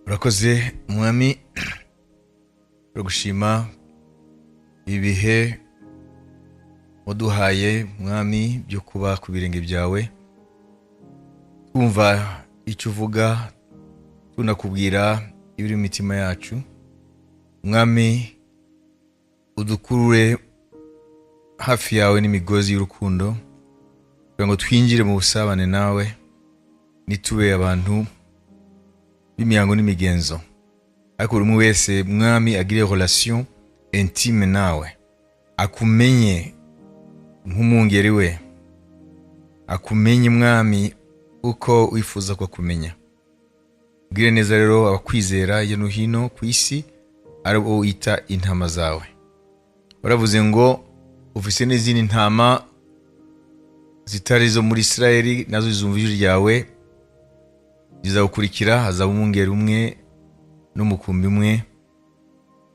Urakoze Mwami, turagushima ibihe waduhaye Mwami byo kuba ku birenge byawe, twumva icyo uvuga, tunakubwira ibiri mu mitima yacu. Mwami, udukurure hafi yawe n'imigozi y'urukundo kugira ngo twinjire mu busabane nawe, nitube abantu b'imihango n'imigenzo, ariko buri umwe wese, Mwami, agire relation intime nawe, akumenye nk'umwungeri we, akumenye Mwami uko wifuza ko akumenya. Ubwire neza rero abakwizera hirya no hino ku isi, ari bo wita intama zawe. Waravuze ngo ufise n'izindi ntama zitari izo muri Isirayeli, nazo zizumva ijwi ryawe, zizagukurikira, hazaba umwungeri umwe n'umukumbi umwe.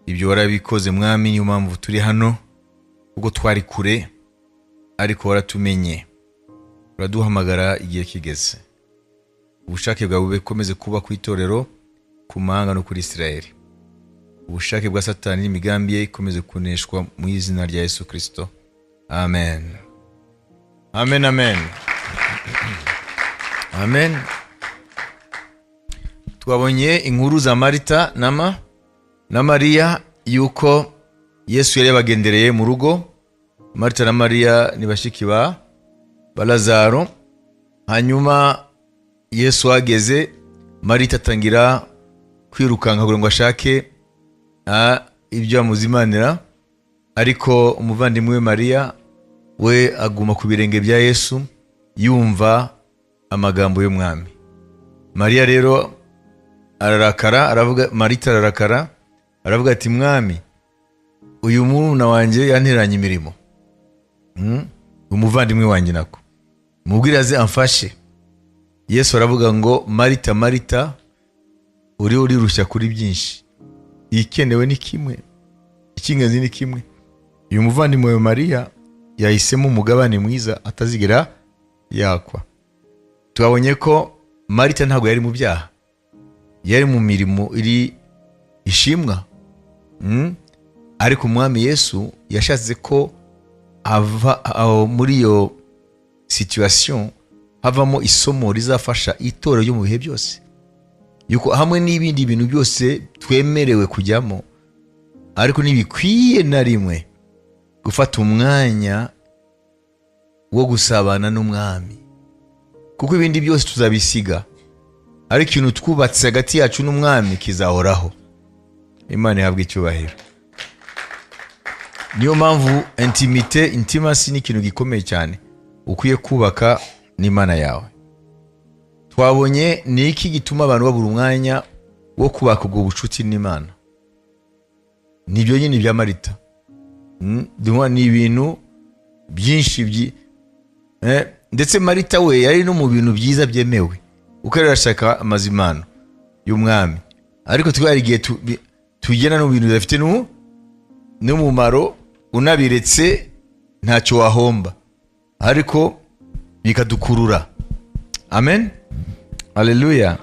Ibyo warabikoze Mwami, niyo mpamvu turi hano, kuko twari kure ariko waratumenye, uraduhamagara igihe kigeze. Ubushake bwawe bukomeze kuba ku itorero, ku mahanga no kuri Isirayeli. Ubushake bwa Satani n'imigambi ye ikomeze kuneshwa mu izina rya Yesu Kristo. Amen, amen, amen, amen. Twabonye inkuru za Marita na Mariya, yuko Yesu yari yabagendereye mu rugo. Marita na Mariya ni bashiki ba Lazaro. Hanyuma Yesu ahageze, Marita atangira kwirukanka kugira ngo ashake ibyo amuzimanira, ariko umuvandimwe we Mariya we aguma ku birenge bya Yesu yumva amagambo y'Umwami. Mariya rero ararakara, aravuga, Marita ararakara, aravuga ati: "Mwami, uyu murumuna wanjye yantereranye imirimo, Umuvandimwe wanjye nako, mubwire aze amfashe." Yesu aravuga ngo: "Marita, Marita, uriho urirushya kuri byinshi, ikenewe ni kimwe, icy'ingenzi ni kimwe. Uyu muvandimwe wawe Mariya yahisemo umugabane mwiza atazigera yakwa." Twabonye ko Marita ntabwo yari mu byaha, yari mu mirimo iri ishimwa. Ariko Umwami Yesu yashatse ko ava aho muri iyo situation havamo isomo rizafasha itorero ryo mu bihe byose, yuko hamwe n'ibindi bintu byose twemerewe kujyamo, ariko ntibikwiye na rimwe gufata umwanya wo gusabana n'Umwami, kuko ibindi byose tuzabisiga, ariko ikintu twubatse hagati yacu n'Umwami kizahoraho. Imana ihabwa icyubahiro. Niyo mpamvu intimité, intimacy ni ikintu gikomeye cyane ukwiye kubaka n'Imana yawe. Twabonye ni iki gituma abantu babura umwanya wo kubaka ubwo bucuti n'Imana. Nibyo nyine bya Marita. Ni ibintu byinshi ndetse Marita we yari no mu bintu byiza byemewe, kuko yari arashaka amazimano y'Umwami, ariko twari igihe tugenda no mu bintu bidafite n'umumaro, unabiretse ntacyo wahomba, ariko bikadukurura. Amen, aleluya.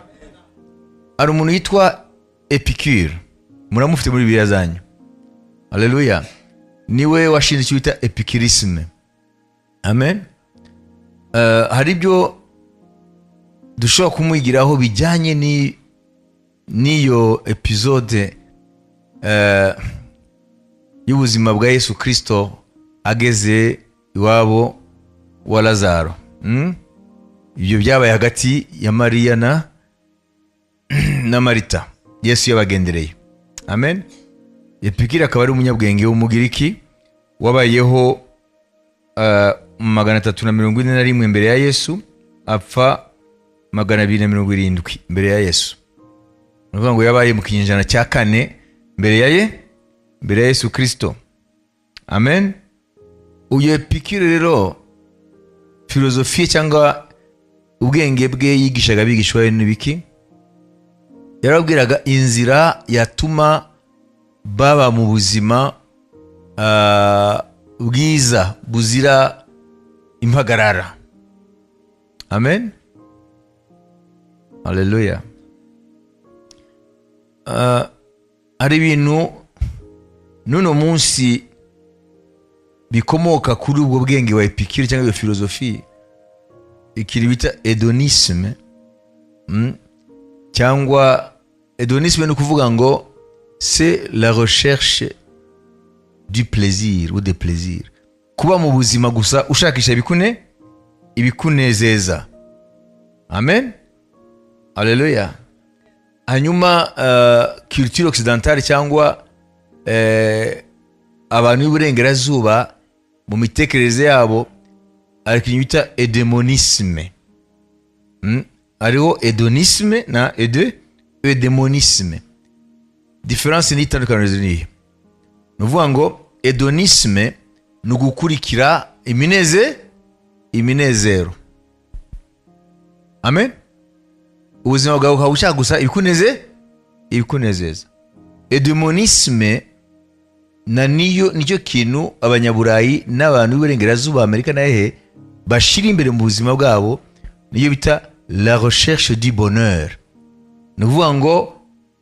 Hari umuntu yitwa Epicure, muramufite muri Bibiliya zanyu. Aleluya. Niwe washinze icyo bita épicurisme. Amen. Hari ibyo dushobora kumwigiraho bijyanye n'iyo épisode y'ubuzima bwa Yesu Kirisito ageze iwabo wa Lazaro. Ibyo byabaye hagati ya Mariya na Marita, Yesu yabagendereye. Amen. Epikiri akaba ari umunyabwenge w'Umugiriki wabayeho 341 mbere ya Yesu, apfa 270 mbere ya Yesu. Ni ukuvuga ngo yabaye mu kinyejana cya kane mbere ya Yesu Kirisito. Amen. Uyu Epikiri rero, filozofiye cyangwa ubwenge bwe yigishaga abigishwa be n'ibiki? Yarababwiraga inzira yatuma baba mu buzima bwiza buzira impagarara. Amen, haleluya. Hari ibintu n'uno munsi bikomoka kuri ubwo bwenge wa Épicure cyangwa iyo philosophie, ikintu bita hédonisme, Cyangwa hédonisme ni ukuvuga ngo c'est la recherche du plaisir ou des plaisirs, kuba mu buzima gusa ushakisha ibikunezeza. Amen, haleluya. Hanyuma culture occidentale cyangwa abantu b'iburengerazuba mu mitekerereze yabo hari ikintu bita eudémonisme. Hariho hédonisme na eudémonisme. Différence ni itandukanirizo nihe? Ni ukuvuga ngo hédonisme ni ugukurikira iminezero. Amen. Ubuzima bwawe ukaba ushaka gusa ibikunezeza. Eudémonisme na niyo nicyo kintu Abanyaburayi n'abantu b'iburengerazuba, Amerika na hehe, bashyira imbere mu buzima bwabo, niyo bita la recherche du bonheur. Ni ukuvuga ngo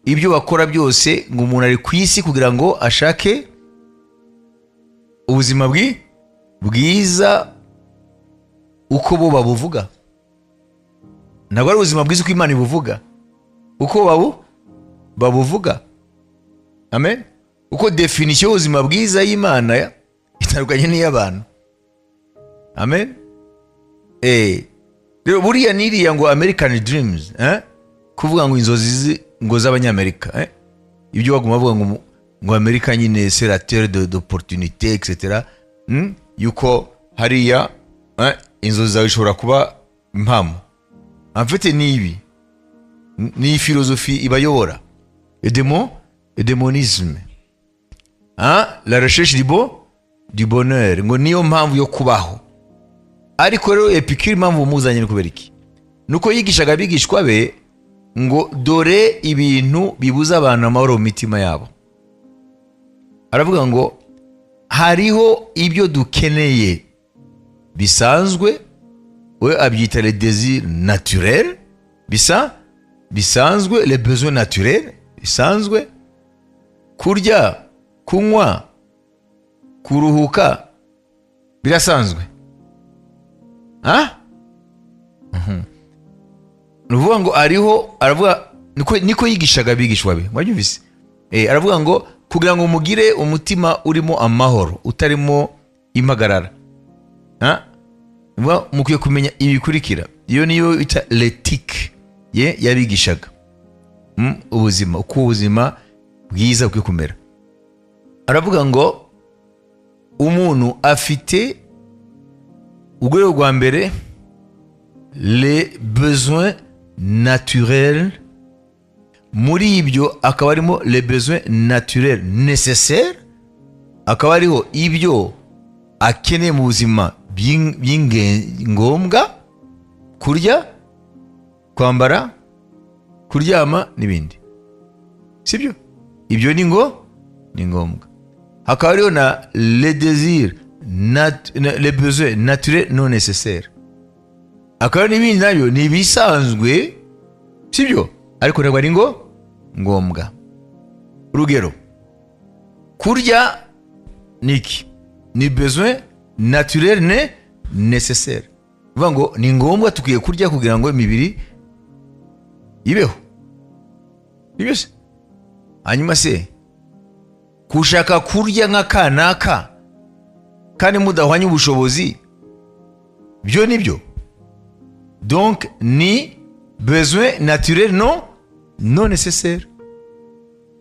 ibyo bakora byose, ngo umuntu ari ku isi kugira ngo ashake ubuzima bwiza uko bo babuvuga. Ntabwo ari ubuzima bwiza uko Imana ibuvuga, uko babuvuga. Amen. Uko définition y'ubuzima bwiza y'Imana itandukanye n'iy'abantu. Amen. Rero buriya niriya ngo American dreams, eh? Kuvuga ngo inzozi ngo z'Abanyamerika, eh? Ibyo baguma bavuga ngo Amerika nyine c'est la terre d'opportunité, etc. Yuko hariya inzozi zawe zishobora kuba impamo. En fait ni ibi, ni philosophie ibayobora, eudémonisme, hein? La recherche du bonheur, ngo niyo mpamvu yo kubaho. Ariko rero Épicure, impamvu umuzanye ni kubera iki? Nuko yigishaga abigishwa be ngo dore ibintu bibuza abantu amahoro mu mitima yabo. Aravuga ngo hariho ibyo dukeneye bisanzwe, we abyita les désirs naturels, bisa bisanzwe, les besoins naturels bisanzwe: kurya, kunywa, kuruhuka, birasanzwe. Ha? Ni ukuvuga ngo ariho aravuga, niko yigishaga abigishwa be, mwabyumvise? Aravuga ngo kugira ngo mugire umutima urimo amahoro, utarimo impagarara, ha? Ni ukuvuga mukwiye kumenya ibi bikurikira. Iyo niyo bita l'éthique ye yabigishaga. Ubuzima, uko ubuzima bwiza bukwiye kumera. Aravuga ngo umuntu afite urwego rwa mbere, les besoins naturels. Muri ibyo akaba harimo les besoins naturels nécessaires, akaba hariho ibyo akeneye mu buzima by'ingombwa, kurya, kwambara, kuryama n'ibindi, sibyo? Ibyo ni ngombwa. Hakaba hariho na les désirs les besoins naturels non nécessaires, hakaba n'ibindi nabyo ni ibisanzwe, sibyo? Ariko ntabwo ari ngombwa. Urugero, kurya ni iki? Ni besoin naturel nécessaire. Bivuga ngo ni ngombwa, tukwiye kurya kugira ngo imibiri ibeho, nibyo se? Hanyuma se kushaka kurya nka kanaka kandi mudahwanye ubushobozi, byo nibyo? Donc ni besoin naturel non nécessaire.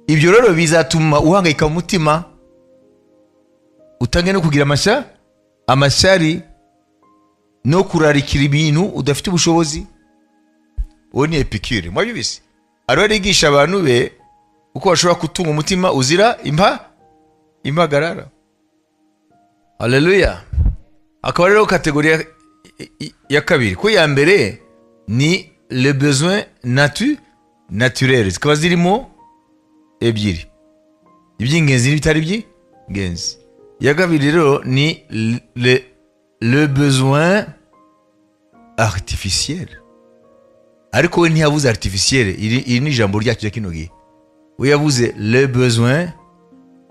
Ibyo rero bizatuma uhangayika mu mutima, utange no kugira amashyari no kurarikira ibintu udafite ubushobozi. Uwo ni Épicure, mwabyumvise? Ariwe arigisha abantu be uko bashobora gutunga umutima uzira impagarara. Haleluya. Akaba rero catégorie ya kabiri, ko iya mbere ni le besoin naturel, zikaba zirimo ebyiri, iby'ingenzi n'ibitari iby'ingenzi. Iya kabiri rero ni le besoin artificiel. Ariko we ntiyabuze artificiel, iri ni ijambo ryacu rya kino gihe. We yavuze le besoin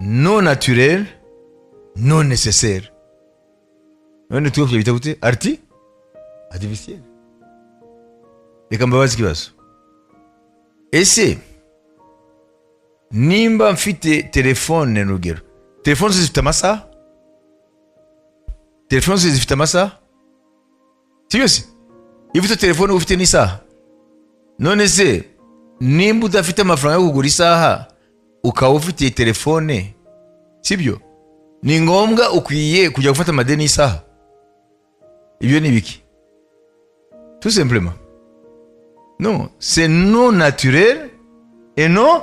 non naturel, non nécessaire. None twebwe bita gute? Artificiel. Reka mbabaze ikibazo: ese nimba mfite telefone, urugero, telefone zose zifite amasaha? Telefone zose zifite amasaha, sibyo se? Iyo ufite telefone uba ufite n'isaha. None se nimba udafite amafaranga yo kugura isaha, ukaba ufite telefone, sibyo, ni ngombwa ukwiye kujya gufata amadeni y'isaha? Ibyo ni ibiki? Tout simplement, non, c'est non naturel et non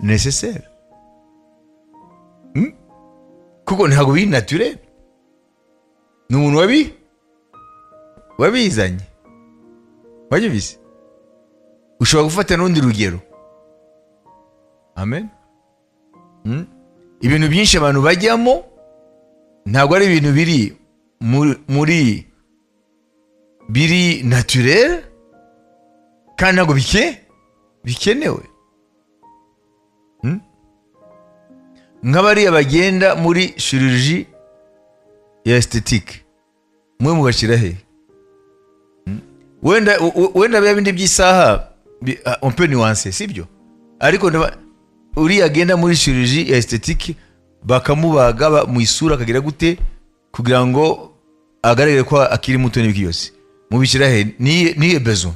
nécessaire. Kuko ntabwo biri naturel, ni umuntu wabizanye. Wabyumvise? Ushobora gufata n'urundi rugero. Amen. Ibintu byinshi abantu bajyamo ntabwo ari ibintu biri muri biri naturel, kandi ntabwo bikenewe. Nk'abariya bagenda muri chirurgie ya esthétique, mwe mubashyira he? Wenda bya bindi by'isaha on peut nuancer, sibyo? Ariko uriya agenda muri chirurgie ya esthétique, bakamubaga mu isura, akagira gute kugira ngo agaragare ko akiri muto n'ibiki byose, mubishyira he? Niye besoin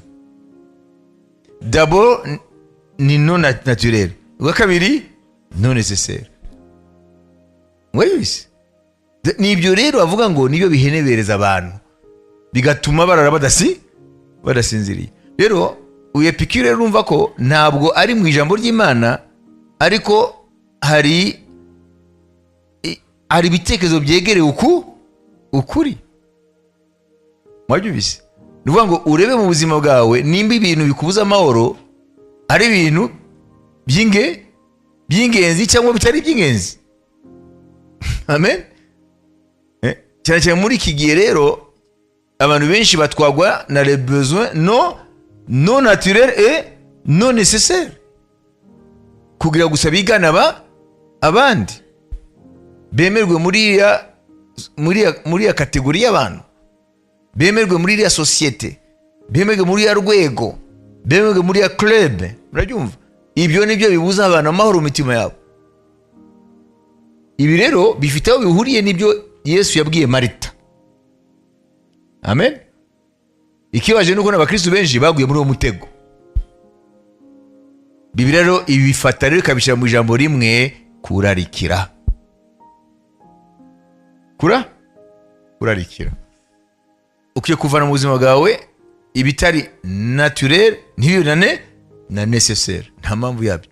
d'abord ni non naturel, ubwa kabiri non nécessaire. Mwabizi, ni ibyo rero bavuga ngo nibyo bihenebereza abantu, bigatuma barara badasinziriye. Rero uyu Epicure rero, urumva ko ntabwo ari mu ijambo ry'Imana, ariko hari ibitekerezo byegereye ukuri. Mwabyumvise? Ni ukuvuga ngo urebe mu buzima bwawe nimba ibintu bikubuza amahoro ari ibintu by'ingenzi cyangwa bitari iby'ingenzi. Amen. Cyane cyane muri iki gihe rero, abantu benshi batwagwa na les besoins non naturels et non nécessaires, kugira gusa bigana abandi, bemerwe muri ya catégorie y'abantu, bemerwe muri iriya sosiyete, bemerwe muri iriya rwego, bemerwe muri ya club. Murabyumva? Ibyo nibyo bibuza abantu amahoro mu mitima yabo. Ibi rero bifite aho bihuriye n'ibyo Yesu yabwiye Marita. Amen. Ikibaje nuko n'abakristu benshi baguye muri uwo mutego. Bibiliya rero ibifata rero ikabishyira mu ijambo rimwe: kurarikira. Kurarikira. Ukwiye kuvana mu buzima bwawe ibitari naturel, ntibibonane na nécessaire, nta mpamvu yabyo.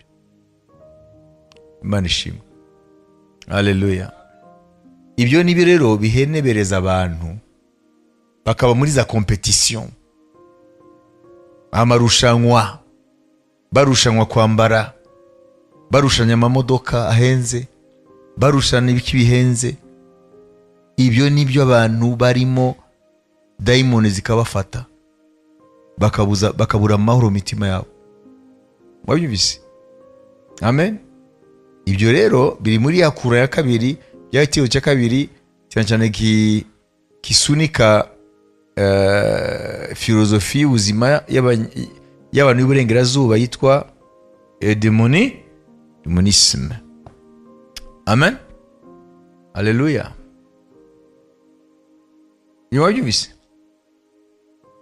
Imana ishimwe, haleluya. Ibyo nibyo rero bihenebereza abantu, bakaba muri za compétition, amarushanwa, barushanwa kwambara, barushanya amamodoka ahenze, barushana ibiki bihenze. Ibyo nibyo abantu barimo, dayimoni zikabafata, bakabura amahoro mu mitima yabo. Wabyumvise? Amen. Ibyo rero biri muri ya kura ya kabiri, bya gitero cya kabiri, cyane cyane kisunika filozofi y'ubuzima y'abantu b'iburengerazuba yitwa démonisme. Amen, haleluya. Ni wabyumvise?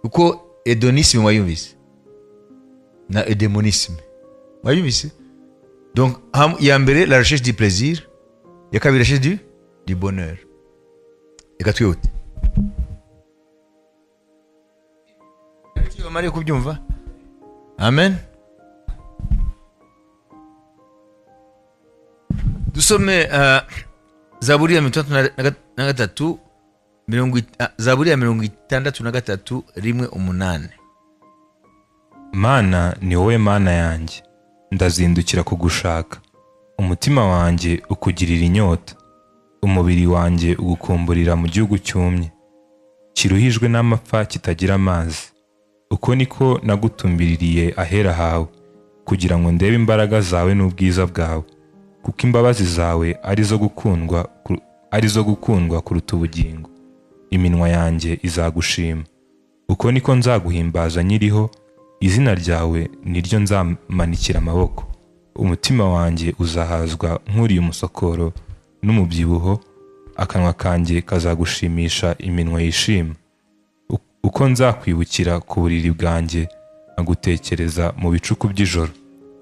Kuko hédonisme wayumvise, na eudaimonisme wayumvise. Donc iya mbere, la recherche du plaisir, iya kabiri, la recherche du bonheur. Reka twihute, bamariye kubyumva. Amen. Dusome Zaburi ya 63, Zaburi ya 63, 1, 8. Mana, ni wowe Mana yanjye, ndazindukira kugushaka. Umutima wanjye ukugirira inyota, umubiri wanjye ugukumburira mu gihugu cyumye, kiruhijwe n'amapfa, kitagira amazi. Uko niko nagutumbiririye ahera hawe. Kugira ngo ndebe imbaraga zawe n'ubwiza bwawe, kuko imbabazi zawe ari zo gukundwa kuruta ubugingo. Iminwa yanjye izagushima. Uko niko nzaguhimbaza nkiriho, izina ryawe niryo nzamanikira amaboko. Umutima wanjye uzahazwa nk'uriye umusokoro n'umubyibuho, akanwa kanjye kazagushimisha iminwa yishima. Uko nzakwibukira ku buriri bwanjye, nkagutekereza mu bicuku by'ijoro,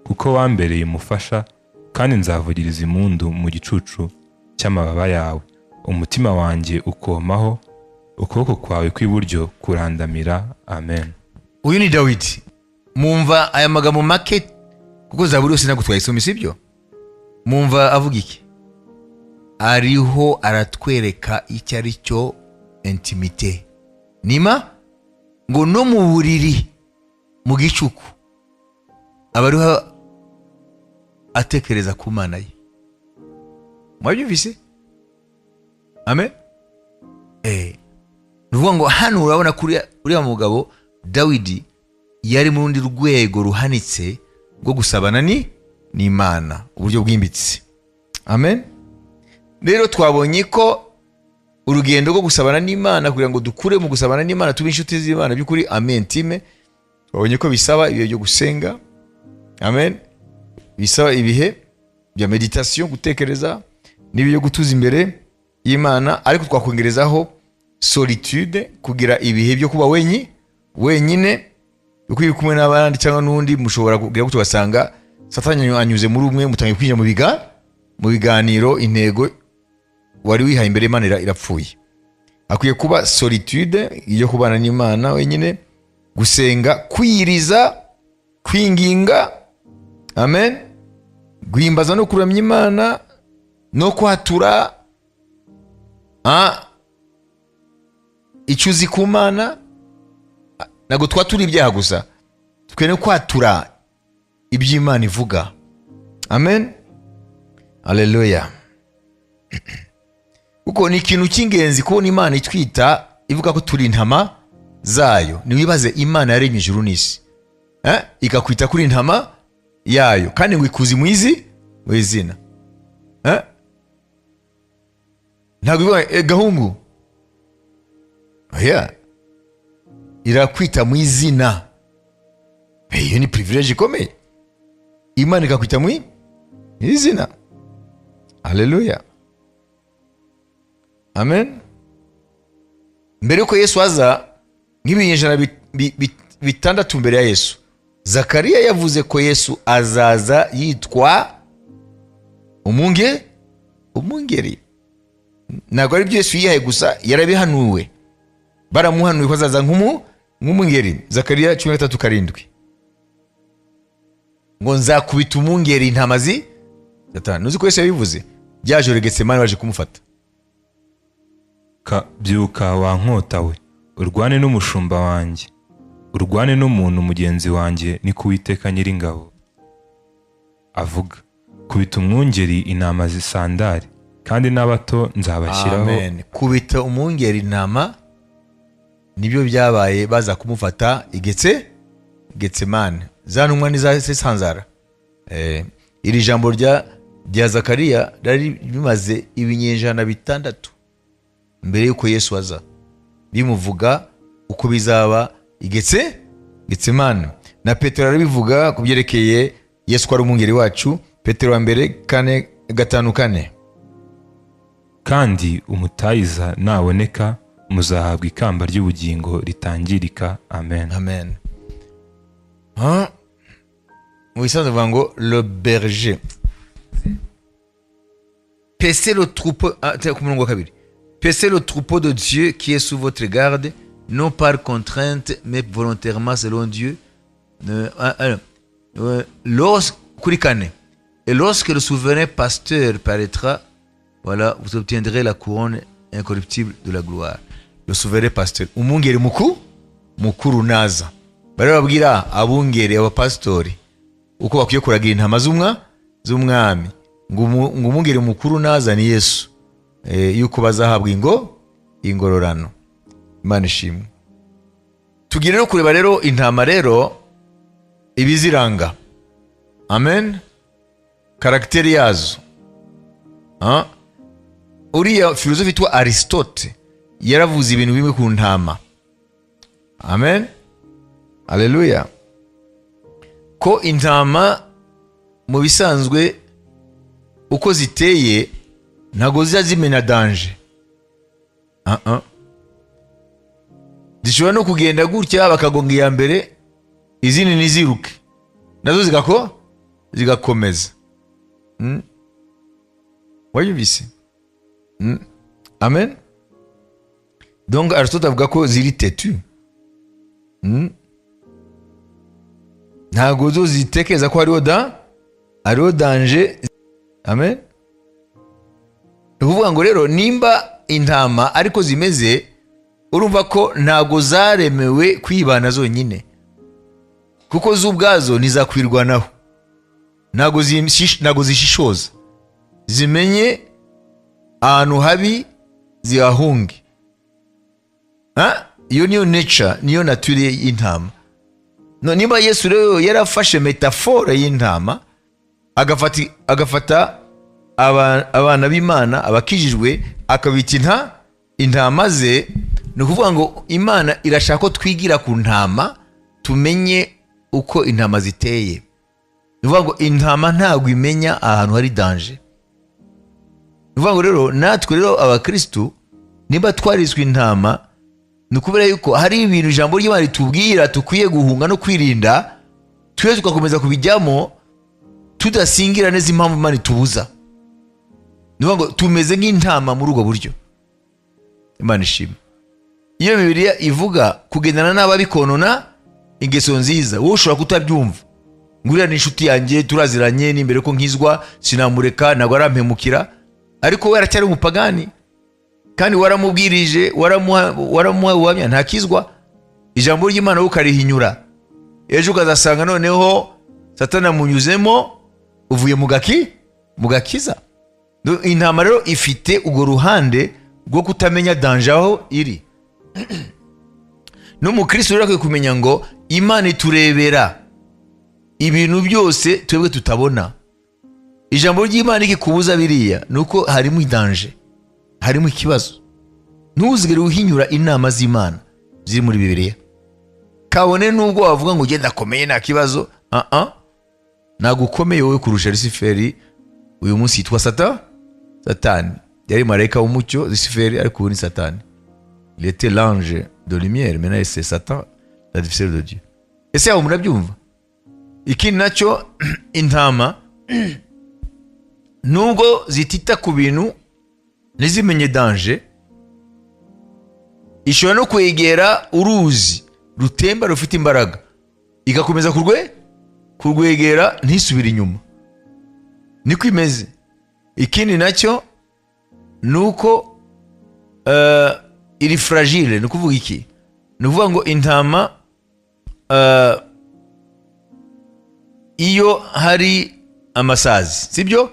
kuko wambereye umufasha, kandi nzavugiriza impundu mu gicucu cy'amababa yawe. Umutima wanjye ukomaho, ukuboko kwawe kw'iburyo kurandamira. Amen. Uyu ni Dawidi. Mumva aya magambo make, kuko Zaburi yose ntabwo twayisoma, sibyo? Mumva avuga iki? Ariho aratwereka icyo ari cyo intimité nima, ngo no mu buriri, mu gicuku, aba ariho atekereza ku Mana ye. Mwabyumvise? Amen. Ni ukuvuga ngo hano urabona ko uriya mugabo Dawidi yari mu rundi rwego ruhanitse rwo gusabana ni n'Imana, uburyo bwimbitse. Amen. Rero twabonye ko urugendo rwo gusabana n'Imana, kugira ngo dukure mu gusabana n'Imana, tube inshuti z'Imana by'ukuri, amen, intime, twabonye ko bisaba ibihe byo gusenga, amen, bisaba ibihe bya méditation, gutekereza, n'ibihe byo gutuza imbere y'Imana. Ariko twakongerezaho solitude, kugira ibihe byo kuba wenyine, kuko iyo uri kumwe n'abandi cyangwa n'undi, mushobora kugira gutyo ugasanga Satani anyuze muri umwe, mutangiye kwinjira mu biganiro, intego wari wihaye imbere y'Imana irapfuye. Hakwiye kuba solitude yo kubana n'Imana wenyine, gusenga, kwiyiriza, kwinginga, amen, guhimbaza no kuramya Imana no kwatura icyo uzi ku Mana. Ntabwo twatura ibyaha gusa, twe no kwatura ibyo Imana ivuga. Amen, aleluya. Kuko ni ikintu cy'ingenzi kubona Imana itwita, ivuga ko turi intama zayo. Ntiwibaze, Imana yaremye ijuru n'isi, ikakwita kuri intama yayo, kandi ngo ikuzi mu izina. Ntabwo ivuga gahungu, oya, irakwita mu izina. Iyo ni privilege ikomeye, Imana ikakwita mu izina. Haleluya, amen. Mbere yuko Yesu aza, nk'ibinyejana 600 mbere ya Yesu, Zakariya yavuze ko Yesu azaza yitwa umungeri. Ntabwo ari byo Yesu yihaye gusa, yarabihanuwe, baramuhanuye ko azaza nk'umungeri. Zakariya 13:7, ngo nzakubita umungeri intama zi Satani. Uzi ko Yesu yabivuze rya joro Getsemani baje kumufata? Byuka wa nkota we, urwane n'umushumba wanjye, urwane n'umuntu mugenzi wanjye, ni ko Uwiteka Nyiringabo avuga. Kubita umwungeri, intama zisandare, kandi n'abato nzabashyiraho. Amen. Kubita umwungeri, intama, nibyo byabaye baza kumufata igetse Getsemane, za ntumwa n'iza sanzara. Iri jambo rya Zakariya ryari rimaze ibinyejana 6 mbere y'uko Yesu aza, bimuvuga uko bizaba igetse Getsemane. Na Petero arabivuga ku byerekeye Yesu ko ari umwungeri wacu. Petero wa mbere 4, 5, 4. Kandi umutayiza naboneka, muzahabwa ikamba ry'ubugingo ritangirika. Amen. Amen. Hein? Mu bisanzwe bavuga ngo le berger paissez le troupeau. Ah, ku murongo wa kabiri: paissez le troupeau de Dieu qui est sous votre garde, non par contrainte, mais volontairement, selon Dieu. Ah, ah, kuri kane: et lorsque le souverain pasteur paraîtra, voilà, vous obtiendrez la couronne incorruptible de la gloire. Le souverain pasteur, umwungeri mukuru naza. Bari babwira abungeri, abapasitori, uko bakwiye kuragira intama z'umwami, ngo umwungeri mukuru naza, ni Yesu, yuko bazahabwa ingororano. Imana ishimwe. Tugiye rero kureba rero intama rero, ibiziranga. Amen. Caractère yazo. Ah? Uriya philosophe witwa Aristote yaravuze ibintu bimwe ku ntama. Amen, aleluya. Ko intama mu bisanzwe uko ziteye ntabwo zijya zimenya danger. Ah, ah. Zishobora no kugenda gutya bakagonga iya mbere, izindi ntiziruke, nazo zigakomeza. Wayumvise? Amen. Donc Aristote avuga ko ziri têtues. Ntabwo zo zitekereza ko hariho danger. Amen. Ni ukuvuga ngo rero nimba intama ariko zimeze, urumva ko ntabwo zaremewe kwibana zonyine, kuko zo ubwazo ntizakwirwanaho. Ntabwo zishishoza zimenye ahantu habi zihahunge. Ha? Iyo niyo nature, niyo nature y'intama. No, niba Yesu rero yarafashe métaphore y'intama, agafata abana b'Imana, abakijijwe, akabita intama ze, ni ukuvuga ngo Imana irashaka ko twigira ku ntama, tumenye uko intama ziteye. Ni ukuvuga ngo intama ntabwo imenya ahantu hari danger. Ni ukuvuga ngo rero natwe rero abakirisitu, niba twariswe intama, ni ukubera yuko hari ibintu ijambo ry'Imana ritubwira tukwiye guhunga no kwirinda, twe tugakomeza kubijyamo tudasingira neza impamvu Imana itubuza. Ni ukuvuga ngo tumeze nk'intama muri ubwo buryo. Imana ishimwe. Iyo Bibiliya ivuga kugendana n'ababi konona ingeso nziza, wowe ushobora kutabyumva, ngo uriya ni inshuti yanjye, turaziranye, n'imbere ko nkizwa sinamureka, ntabwo arampemukira. Ariko we aracyari umupagani, kandi waramubwirije, waramuha ubuhamya, ntakizwa. Ijambo ry'Imana wowe ukarihinyura, ejo ukazasanga noneho Satani amunyuzemo, uvuye mu gakiza. Intama rero ifite urwo ruhande rwo kutamenya danger aho iri. N'umukristo rero akwiye kumenya ngo Imana iturebera ibintu byose twebwe tutabona. Ijambo ry'Imana ikikubuza biriya, ni uko harimo danger, harimo ikibazo. Ntuzigere uhinyura inama z'Imana ziri muri Bibiliya, kabone nubwo wavuga ngo ugenda akomeye, nta kibazo. Ah ah, ntabwo ukomeye wowe kurusha Rusiferi uyu munsi yitwa Satani. Yari marayika w'umucyo Rusiferi, ariko ubu ni Satani. Il était l'ange de lumière, maintenant c'est Satan, l'adversaire de Dieu. Ese aho murabyumva? Ikindi nacyo, intama nubwo zitita ku bintu, ntizimenye danger, ishobora no kwegera uruzi rutemba rufite imbaraga, igakomeza kurwegera, ntisubire inyuma. Niko imeze. Ikindi nacyo ni uko iri fragile. Ni ukuvuga iki? Ni ukuvuga ngo intama, iyo hari amasazi, sibyo,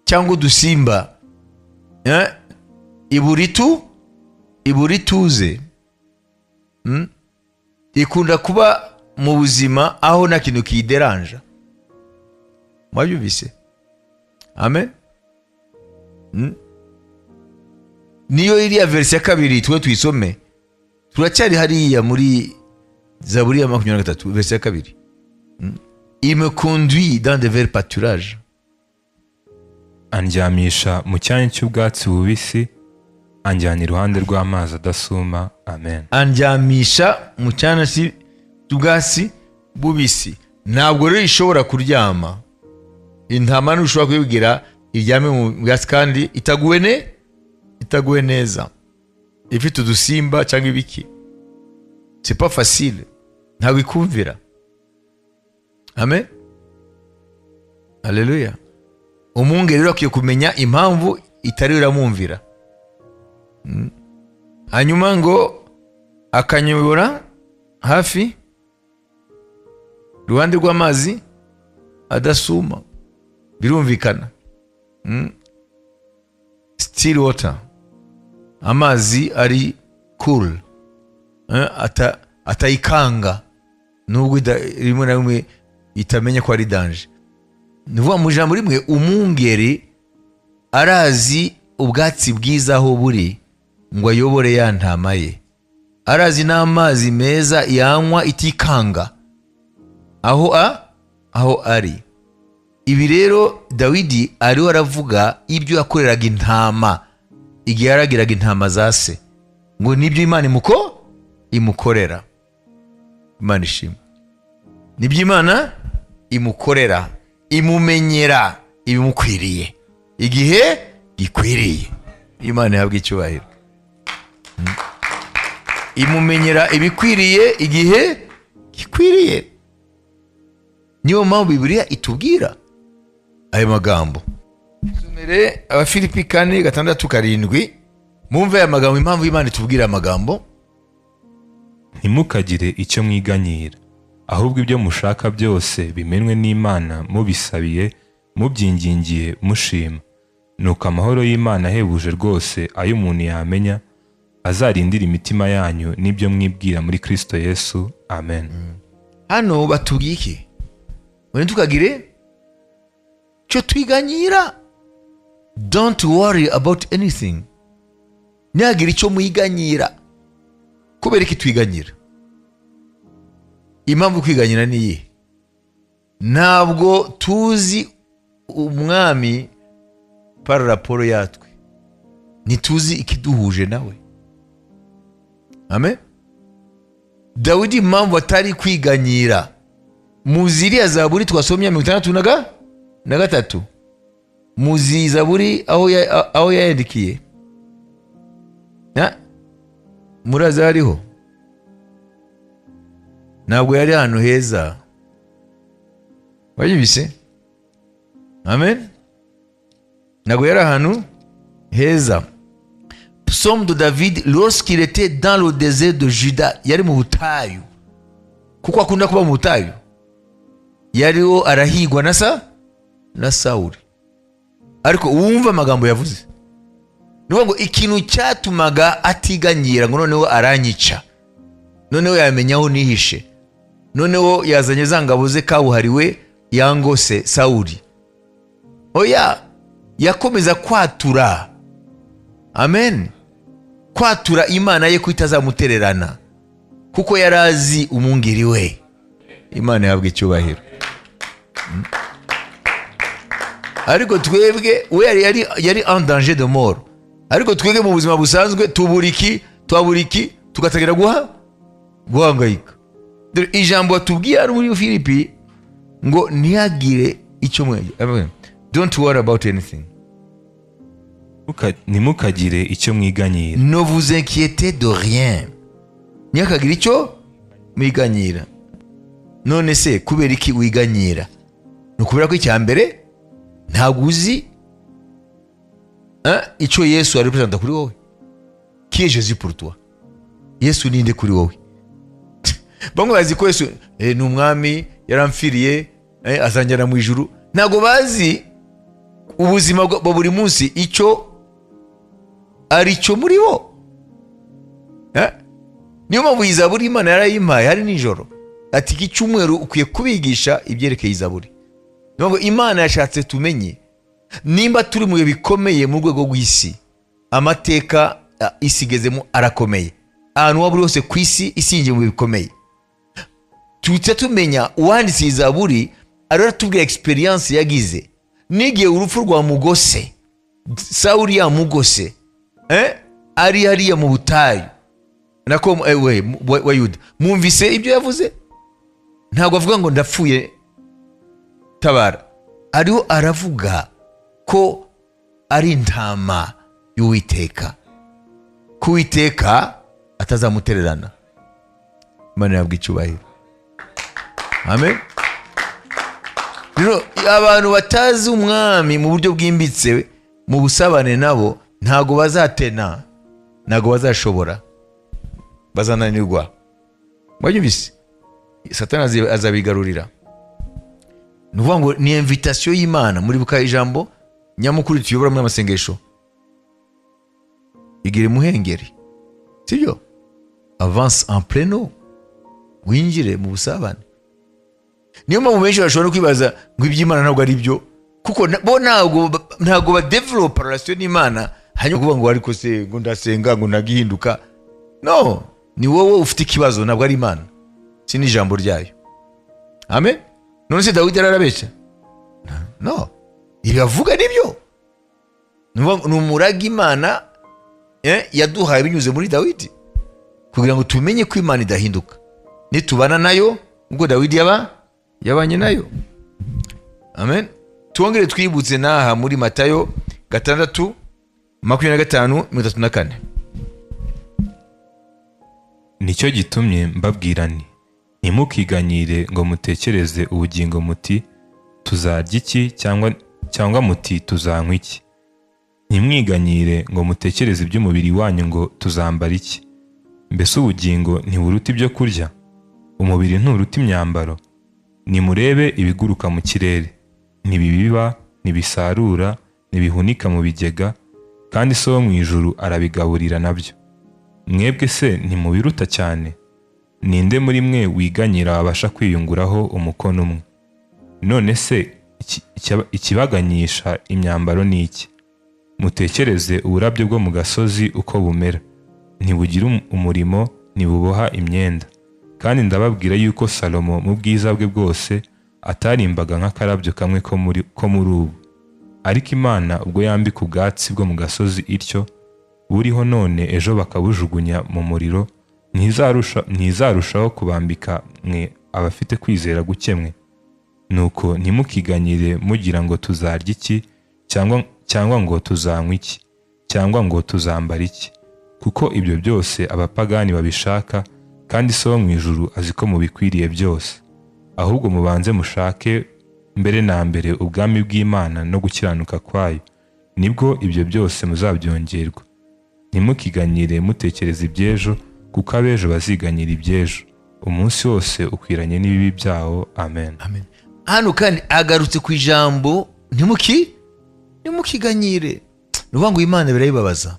cyangwa udusimba, ibura ituze. Ikunda kuba mu buzima aho nta kintu kiyideranja. Mwabyumvise? Amen. Niyo iriya verset ya kabiri twe tuyisome. Turacyari hariya muri Zaburi ya 23, verset ya kabiri. Il me conduit dans de verts pâturages. Andyamisha mu cyanya cy'ubwatsi bubisi, anjyana iruhande rw'amazi adasuma. Amen. Andyamisha mu cyanya cy'ubwatsi bubisi. Ntabwo rero ishobora kuryama. Intama ntushobora kuyibwira iryame mu bwatsi kandi itaguwe neza, ifite udusimba cyangwa ibiki. C'est pas facile, ntabwo ikumvira. Amen, haleluya. Umwungeri rero akwiye kumenya impamvu itari iramwumvira. Hanyuma ngo akanyobora hafi iruhande rw'amazi adasuma. Birumvikana. Still water, amazi ari cool, atayikanga, nubwo rimwe na rimwe itamenya ko ari danger. Ni ukuvuga mu ijambo rimwe, umwungeri arazi ubwatsi bwiza aho buri ngo ayobore ya ntama ye, arazi n'amazi meza yanywa itikanga aho ari. Ibi rero Dawidi ariho aravuga ibyo yakoreraga intama igihe yaragiraga intama za se, ngo nibyo Imana imukorera. Imana ishimwe. Nibyo Imana imukorera, imumenyera ibimukwiriye igihe gikwiriye. Imana ihabwa icyubahiro. Imumenyera ibikwiriye igihe gikwiriye. Niyo mpamvu Bibiliya itubwira ayo magambo. Somere Abafilipi 4:6-7, mwumve aya magambo, impamvu Imana itubwira aya magambo. Ntimukagire icyo mwiganyira, ahubwo ibyo mushaka byose bimenwe n'Imana mubisabiye, mubyingingiye, mushima. Nuko amahoro y'Imana ahebuje rwose ayo umuntu yamenya azarindira imitima yanyu n'ibyo mwibwira muri Kristo Yesu. Amen. Hano batubwiye iki? Ngo ntitukagire icyo twiganyira. Don't worry about anything. Ntihagire icyo mwiganyira. Kubera iki twiganyira? Impamvu kwiganyira ni iyihe? Ntabwo tuzi umwami par rapport yatwe, ntituzi ikiduhuje nawe. Amen. Dawidi impamvu atari kwiganyira, muzi iriya zaburi twasomye, 63? Muzi zaburi aho yayandikiye? Murazi hariho? Ntabwo yari ahantu heza. Wayibise? Amen. Ntabwo yari ahantu heza. Psaume de David lorsqu'il était dans le désert de Juda. Yari mu butayu, kuko akunda kuba mu butayu. Yariho arahigwa na Sawuli. Ariko wumva amagambo yavuze. Ni ukuvuga ngo ikintu cyatumaga atiganyira, ngo noneho aranyica, noneho yamenya aho nihishe, noneho yazanye za ngabo ze kabuhariwe yangose Sawuli, oya, yakomeza kwatura. Amen. Kwatura Imana ye ko itazamutererana, kuko yari azi umwungeri we. Imana ihabwa icyubahiro. Ariko twebwe, we yari en danger de mort, ariko twebwe mu buzima busanzwe tubura iki, twabura iki, tugatangira guhangayika. Dore ijambo watubwiye hano muri Filipi ngo ntihagire icyo mwe. Don't worry about anything. Ntimukagire icyo mwiganyira. Ne vous inquiétez de rien. Ntihakagire icyo mwiganyira. None se kubera iki wiganyira? Ni ukubera ko icya mbere ntabwo uzi icyo Yesu arepresenta kuri wowe. Qui est Jésus pour toi? Yesu ninde kuri wowe? Bamwe bazi ko Yesu ni umwami, yaramfiriye, azanjyana mu ijuru. Ntabwo bazi ubuzima bwa buri munsi icyo ari cyo muri bo. Niyo mpamvu iyi zaburi Imana yarayimpaye hari nijoro, ati iki cyumweru ukwiye kubigisha ibyerekeye izaburi. Niyo mpamvu Imana yashatse tumenye nimba turi mu bihe bikomeye mu rwego rw'isi. Amateka isi igezemo arakomeye. Ahantu waba uri hose ku isi, isi yinjiye mu bihe bikomeye. Tuhita tumenya uwanditse iyi zaburi ariwe aratubwira experience yagize n'igihe urupfu rwamugose, Sawuli yamugose, ari hariya mu butayu nako we wa Yuda. Mwumvise ibyo yavuze? Ntabwo avuga ngo ndapfuye, tabara. Ariho aravuga ko ari intama y'Uwiteka, ko Uwiteka atazamutererana. Imana yabwa icyubahiro. Amen. Rero abantu batazi umwami mu buryo bwimbitse, mu busabane nabo, ntabwo bazatena, ntabwo bazashobora, bazananirwa. Wabyumvise? Satani azabigarurira. Ni ukuvuga ngo ni invitation y'Imana. Muribuka ijambo nyamukuru tuyobora muri amasengesho: igira imuhengeri, sibyo? Avance en pleine eau, winjire mu busabane. Niyo mpamvu benshi bashobora no kwibaza ngo iby'Imana ntabwo ari byo, kuko bo ntabwo badevelopa relation n'Imana. Hanyuma kuvuga ngo ariko se ngo ndasenga ngo nagihinduka, no ni wowe ufite ikibazo, ntabwo ari Imana, si n'ijambo ryayo. Amen. None se Dawidi ararabeshya? No, ibi avuga nibyo. Ni ukuvuga ngo ni umurage Imana yaduhaye binyuze muri Dawidi, kugira ngo tumenye ko Imana idahinduka nitubana nayo ubwo Dawidi yaba yabanye nayo. Amen. Twongere twibutse n'aha muri Matayo 6:25-34. Nicyo gitumye mbabwira nti: Ntimukiganyire ngo mutekereze ubugingo muti: 'Tuzarya iki?' cyangwa muti: 'Tuzanywa iki?' Ntimwiganyire ngo mutekereze iby'umubiri wanyu ngo: 'Tuzambara iki?' Mbese ubugingo ntiburuta ibyo kurya? Umubiri nturuta imyambaro? Nimurebe ibiguruka mu kirere: ntibibiba, ntibisarura, ntibihunika mu bigega, kandi So wo mu ijuru arabigaburira nabyo. Mwebwe se ntimubiruta cyane? Ninde muri mwe wiganyira wabasha kwiyunguraho umukono umwe? None se ikibaganyisha imyambaro ni iki? Mutekereze uburabyo bwo mu gasozi uko bumera: ntibugira umurimo, ntibuboha imyenda. Kandi ndababwira yuko Salomo mu bwiza bwe bwose atarimbaga nk'akarabyo kamwe ko muri ubu. Ariko Imana ubwo yambika ubwatsi bwo mu gasozi ityo, buriho none, ejo bakabujugunya mu muriro, ntizarushaho kubambika mwe abafite kwizera guke mwe? Nuko ntimukiganyire mugira ngo: 'Tuzarya iki?' cyangwa ngo: 'Tuzanywa iki?' cyangwa ngo: 'Tuzambara iki?' Kuko ibyo byose abapagani babishaka, kandi So wo mu ijuru azi ko mubikwiriye byose. Ahubwo mubanze mushake mbere na mbere ubwami bw'Imana no gukiranuka kwayo, nibwo ibyo byose muzabyongerwa. Ntimukiganyire mutekereza iby'ejo, kuko ab'ejo baziganyira iby'ejo. Umunsi wose ukwiranye n'ibibi byawo. Amen. Amen. Hano kandi agarutse ku ijambo ntimukiganyire. Ni ukuvuga ngo Imana birayibabaza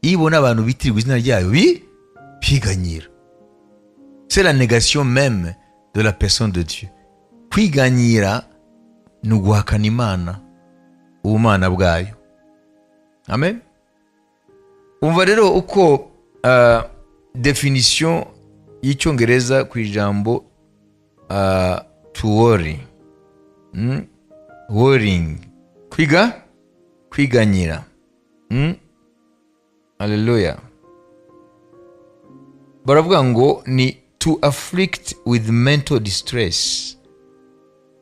iyo ibona abantu bitirirwa izina ryayo biganyira. C'est la négation même de la personne de Dieu. Kwiganyira ni uguhakana Imana, ubumana bwayo. Amen. Umva rero uko définition y'Icyongereza ku ijambo to worry, Worrying, kwiganyira. Haleluya. Baravuga ngo ni to afflict with mental distress.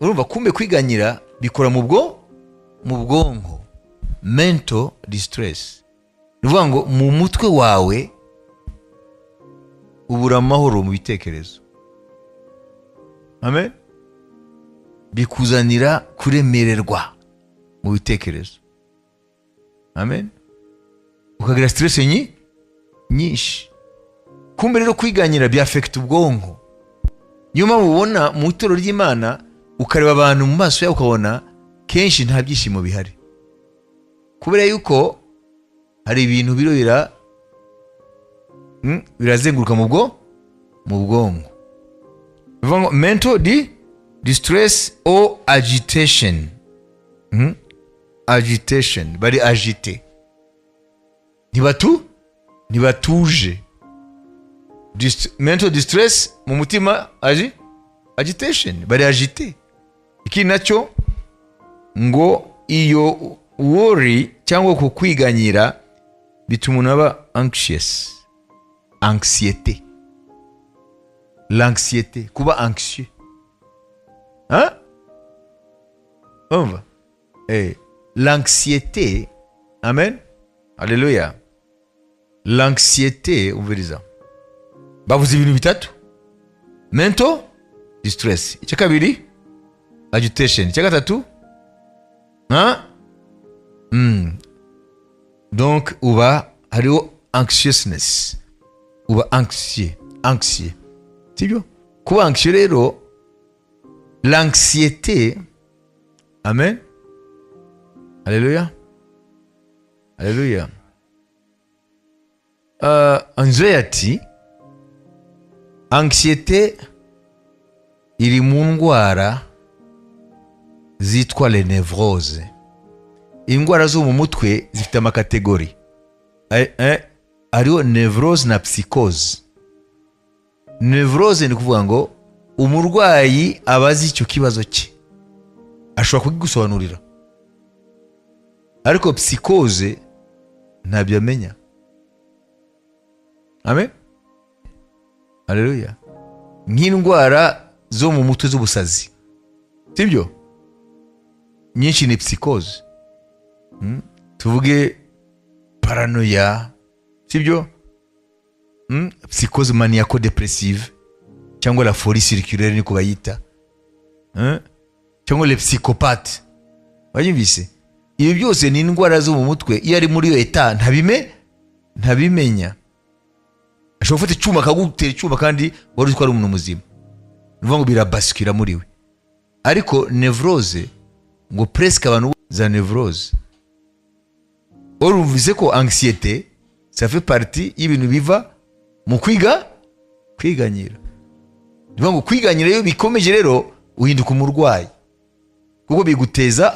Urumva kumbe kwiganyira bikora mu bwonko, mental distress. Ni ukuvuga ngo mu mutwe wawe ubura amahoro mu bitekerezo. Amen. Bikuzanira kuremererwa mu bitekerezo. Amen. Ukagira stress nyinshi. Kumbe rero kwiganyira byafekita ubwonko. Niyo mpamvu ubona mu itorero ry'Imana, ukareba abantu mu maso yabo, ukabona kenshi nta byishimo bihari, kubera yuko hari ibintu biro birazenguruka mu bwonko. Bivuga ngo mental distress or agitation. Agitation, bari agité, ntibatuje. Mental distress mu mutima, agitation, bari agité. Ikindi nacyo ngo iyo worry cyangwa ku kwiganyira bituma umuntu aba anxious, anxiété, l'anxiété, kuba anxieux, hein? Umva, l'anxiété. Amen, alléluia. L'anxiété, umviriza, bavuze ibintu bitatu: mental distress, icya kabiri agitation, icya gatatu, hein? Donc uba hariho anxiousness, uba anxieux, anxieux, sibyo? Kuba anxieux rero, l'anxiété. Amen, alléluia, alléluia. Anxiety, anxiété. Iri mu ndwara zitwa les névroses. Indwara zo mu mutwe zifite ama catégories. Hariho névrose na psychose. Névrose ni ukuvuga ngo umurwayi aba azi icyo kibazo cye, ashobora kukigusobanurira, ariko psychose ntabyo amenya. Amen, haleluya. Nk'indwara zo mu mutwe z'ubusazi, sibyo? Nyinshi ni psychose. Tuvuge paranoia, sibyo? Psychose maniaco-dépressive cyangwa la folie circulaire niko bayita. Cyangwa le psychopathe. Wayumvise? Ibi byose ni indwara zo mu mutwe. Iyo ari muri iyo état ntabimenya. Ashobora gufata icyuma akagutera icyuma kandi wari uzi ko ari umuntu muzima. Ni ukuvuga ngo birabasikira muri we. Ariko névrose, ngo presque abantu za névrose, urumvise ko anxiété, ça fait partie y'ibintu biva mu kwiga kwiganyira. Ni ukuvuga ngo kwiganyira iyo bikomeje rero uhinduka umurwayi, kuko biguteza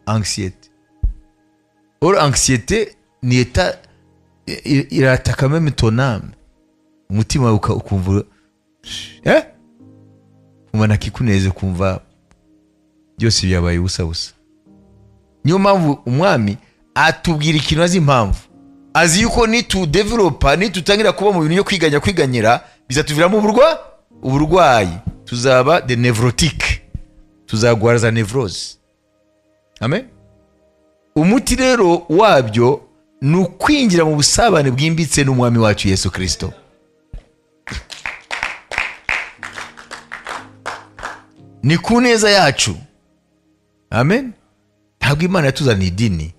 anxiété. Or anxiété ni état irataka même ton âme, umutima wawe ukumva kumva ntakikuneze, kumva byose byabaye ubusa busa. Niyo mpamvu umwami atubwira ikintu azi impamvu, azi yuko nitudevelopa, nitutangira kuba mu bintu byo kwiganya, kwiganyira, bizatuviramo uburwayi, tuzaba des névrotiques, tuzagwara za névrose. Amen. Umuti rero wabyo ni ukwinjira mu busabane bwimbitse n'umwami wacu Yesu Kirisito. Ni ku neza yacu. Amen. Ntabwo Imana yatuzaniye idini,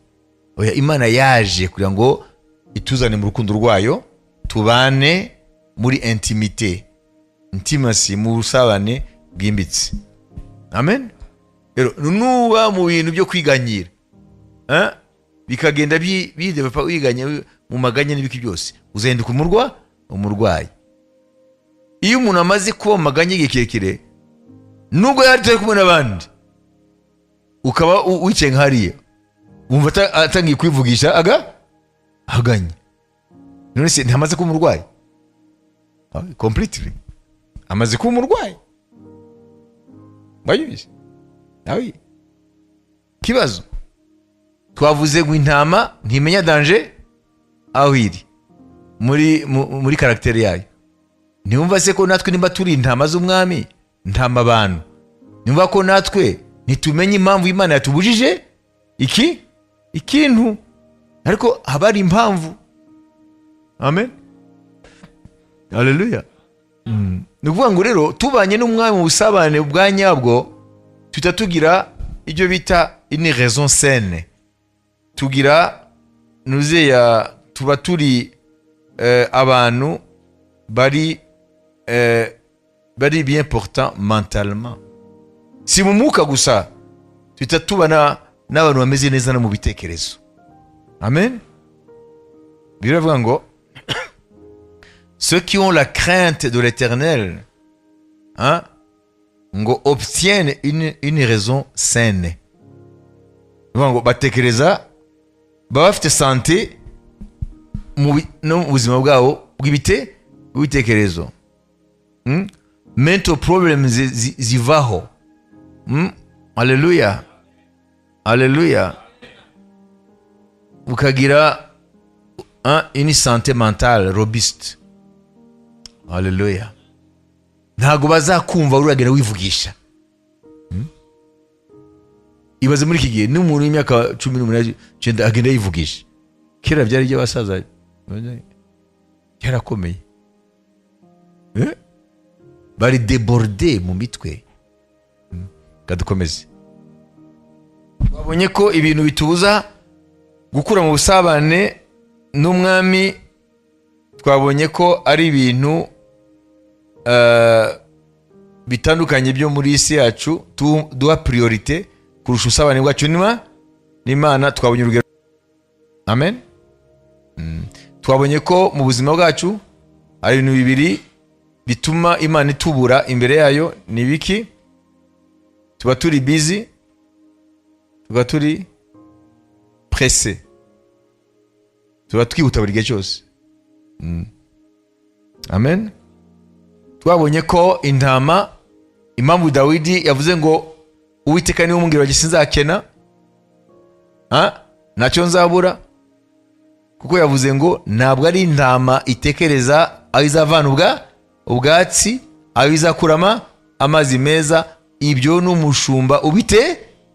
oya. Imana yaje kugira ngo ituzane mu rukundo rwayo, tubane muri intimité, intimacy, mu busabane bwimbitse. Amen. Rero nuba mu bintu byo kwiganyira, bikagenda bidevelopa, wiganya mu maganya n'ibiki byose, uzahinduka umurwayi. Iyo umuntu amaze kuba mu maganya igihe kirekire, nubwo yari atari kumwe n'abandi, ukaba wicaye nka hariya, wumva atangiye kwivugisha aganya. None se ntamaze kuba umurwayi? Completely amaze kuba umurwayi. Wabizi nawe kibazo twavuze ngo intama ntimenya danger aho iri muri caractère yayo. Ntiwumva se ko natwe nimba turi intama z'umwami, ntama abantu, nimba ko natwe ntitumenye impamvu Imana yatubujije iki ikintu, ariko haba hari impamvu. Amen, haleluya. Ni ukuvuga ngo rero tubanye n'umwami mu busabane bwa nyabwo, tuhita tugira ibyo bita une raison saine, tugira nuzeya, tuba turi abantu bari bien portant mentalement, si mu mwuka gusa, tuhita tubana n'abantu bameze neza no mu bitekerezo. Amen. Biravuga ngo ceux qui ont la crainte de l'Éternel, hein, ngo obtiennent une raison saine. Bivuga ngo batekereza, baba bafite santé no mu buzima bwabo bw'ibitekerezo. Mental problems zivaho. Haleluya, haleluya. Ukagira une santé mentale robuste. Haleluya. Ntabwo bazakumva uragenda wivugisha. Ibaze muri iki gihe n'umuntu w'imyaka 18, 9 agenda yivugisha. Kera byari iby'abasaza, byarakomeye. Bari débordés mu mitwe. Kadukomeze. Babonye ko ibintu bitubuza gukura mu busabane n'umwami, twabonye ko ari ibintu bitandukanye byo muri isi yacu duha priorité kurusha ubusabane bwacu n'Imana. Twabonye urugero. Amen. Twabonye ko mu buzima bwacu hari ibintu bibiri. Bituma Imana itubura imbere yayo ni biki? Tuba turi busy, tuba turi pressé, tuba twihuta buri gihe cyose. Amen. Twabonye ko intama, impamvu Dawidi yavuze ngo: "Uwiteka niwe umwungeri wanjye, sinzakena." Ha? Ntacyo nzabura, kuko yavuze ngo ntabwo ari intama itekereza aho izavana ubwatsi, aho izakurama amazi meza. Ibyo ni umushumba